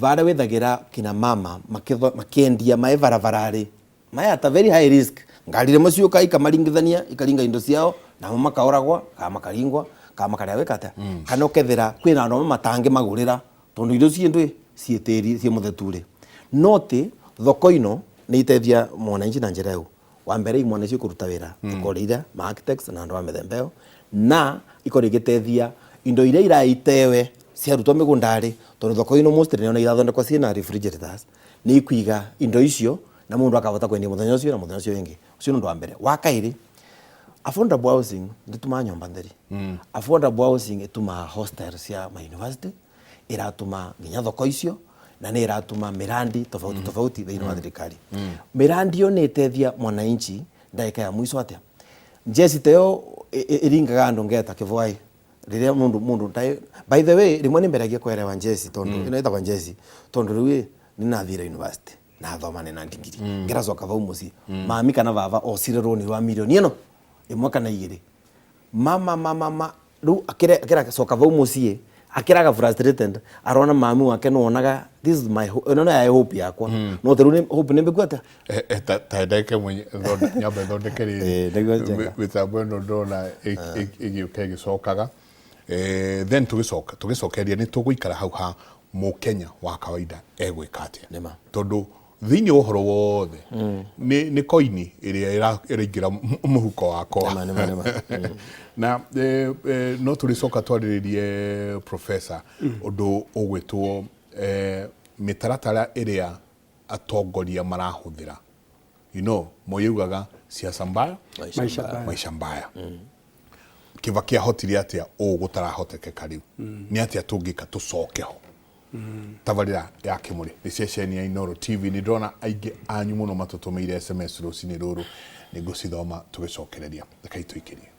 Speaker 3: Varĩa wĩthagĩra kina mama makĩendia maĩ barabara-rĩ, maĩ at a very high risk, ngari rĩmwe ciũka ikamaringithania, ikaringa indo ciao, namo makaũragwa kana makaringwa kana makarĩa gwĩka atĩa, kana ũkethera kwĩna andũ amwe matangĩmagũrĩra tondũ indo ciĩ ndwĩ ciĩ tĩri ciĩ mũthetu-rĩ. No ti thoko ino nĩ iteithia mwananchi na njĩra ĩyo. Wa mbere, imwana icio ikũruta wĩra ikorwo iria ma architects na andũ a mĩthemba ĩyo, na ikorwo igĩteithia indo iria iraitewe ciarutwo mĩgũnda-rĩ, tondũ thoko ino mostly nĩona irathondekwo ciĩna refrigerators, nĩ ikuiga indo icio na mũndũ akahota kwendia mũthenya ũcio na mũthenya ũcio ũngĩ. Ũcio nĩ ũndũ wa mbere. Wa kaĩrĩ, affordable housing ndĩtumaga nyũmba theri. Affordable housing ĩtumaga hostel cia ma university, ĩratũma nginya thoko icio, na nĩ ĩratũma mĩrandi tofauti tofauti thĩinĩ wa thirikari. Mĩrandi ĩyo nĩ ĩteithia mwananchi ndagĩka ya mũico atĩa? Njeci ta ĩyo ĩringaga andũ ngeta kĩbwai rĩrĩa mũndũ ndarĩ. By the way, rĩmwe nĩ mberagia kwerewa njeci tondũ ĩno ĩtagwo njeci, tondũ rĩu ĩ nĩ nathire university nathoma nĩ degree, ngĩracoka vau mũciĩ, mami kana baba ocire rũni rwa mirioni ĩno ĩmwe kana igĩrĩ, mama mama ma rĩu akĩracoka vau mũciĩ akĩraga frustrated, arona mami wake nĩwonaga this is my ĩno nĩyo hope yakwa, no rĩu hope nĩ mbĩku atĩa?
Speaker 1: Ta ndagĩka ĩmwe nyambe thondeke
Speaker 3: rĩrĩ nĩguo njega.
Speaker 1: Mĩtambo ĩno ndona ĩgĩũka ĩgĩcokaga. Then tũgĩcoka tũgĩcokeria nĩ tũgũikara hau ha Mũkenya wa kawaida egwĩka atĩa,
Speaker 3: Nĩma.
Speaker 1: Tondũ thĩinĩ wa ũhoro wothe nĩ koini ĩrĩa ĩraingĩra mũhuko wakwa.
Speaker 3: Nĩma, nĩma, nĩma.
Speaker 1: Na no tũrĩcoka twarĩrĩrie, professor, ũndũ ũgwĩtwo mĩtaratara ĩrĩa atongoria marahũthĩra. Moi augaga siasa mbaya,
Speaker 2: maisha mbaya.
Speaker 1: Maisha mbaya. Kibaki ahotire atĩa ũũ gũtarahotekeka rĩu? Nĩ atĩa tũngĩka tũcoke ho? Tabarĩra ya Kĩmũrĩ nĩ ceceni ya Inooro TV. Nĩ ndĩrona aingĩ anyu mũno matũtũmĩire SMS rũcinĩ rũrũ, nĩ ngũcithoma tũgĩcokereria. Rekei tũikĩrie.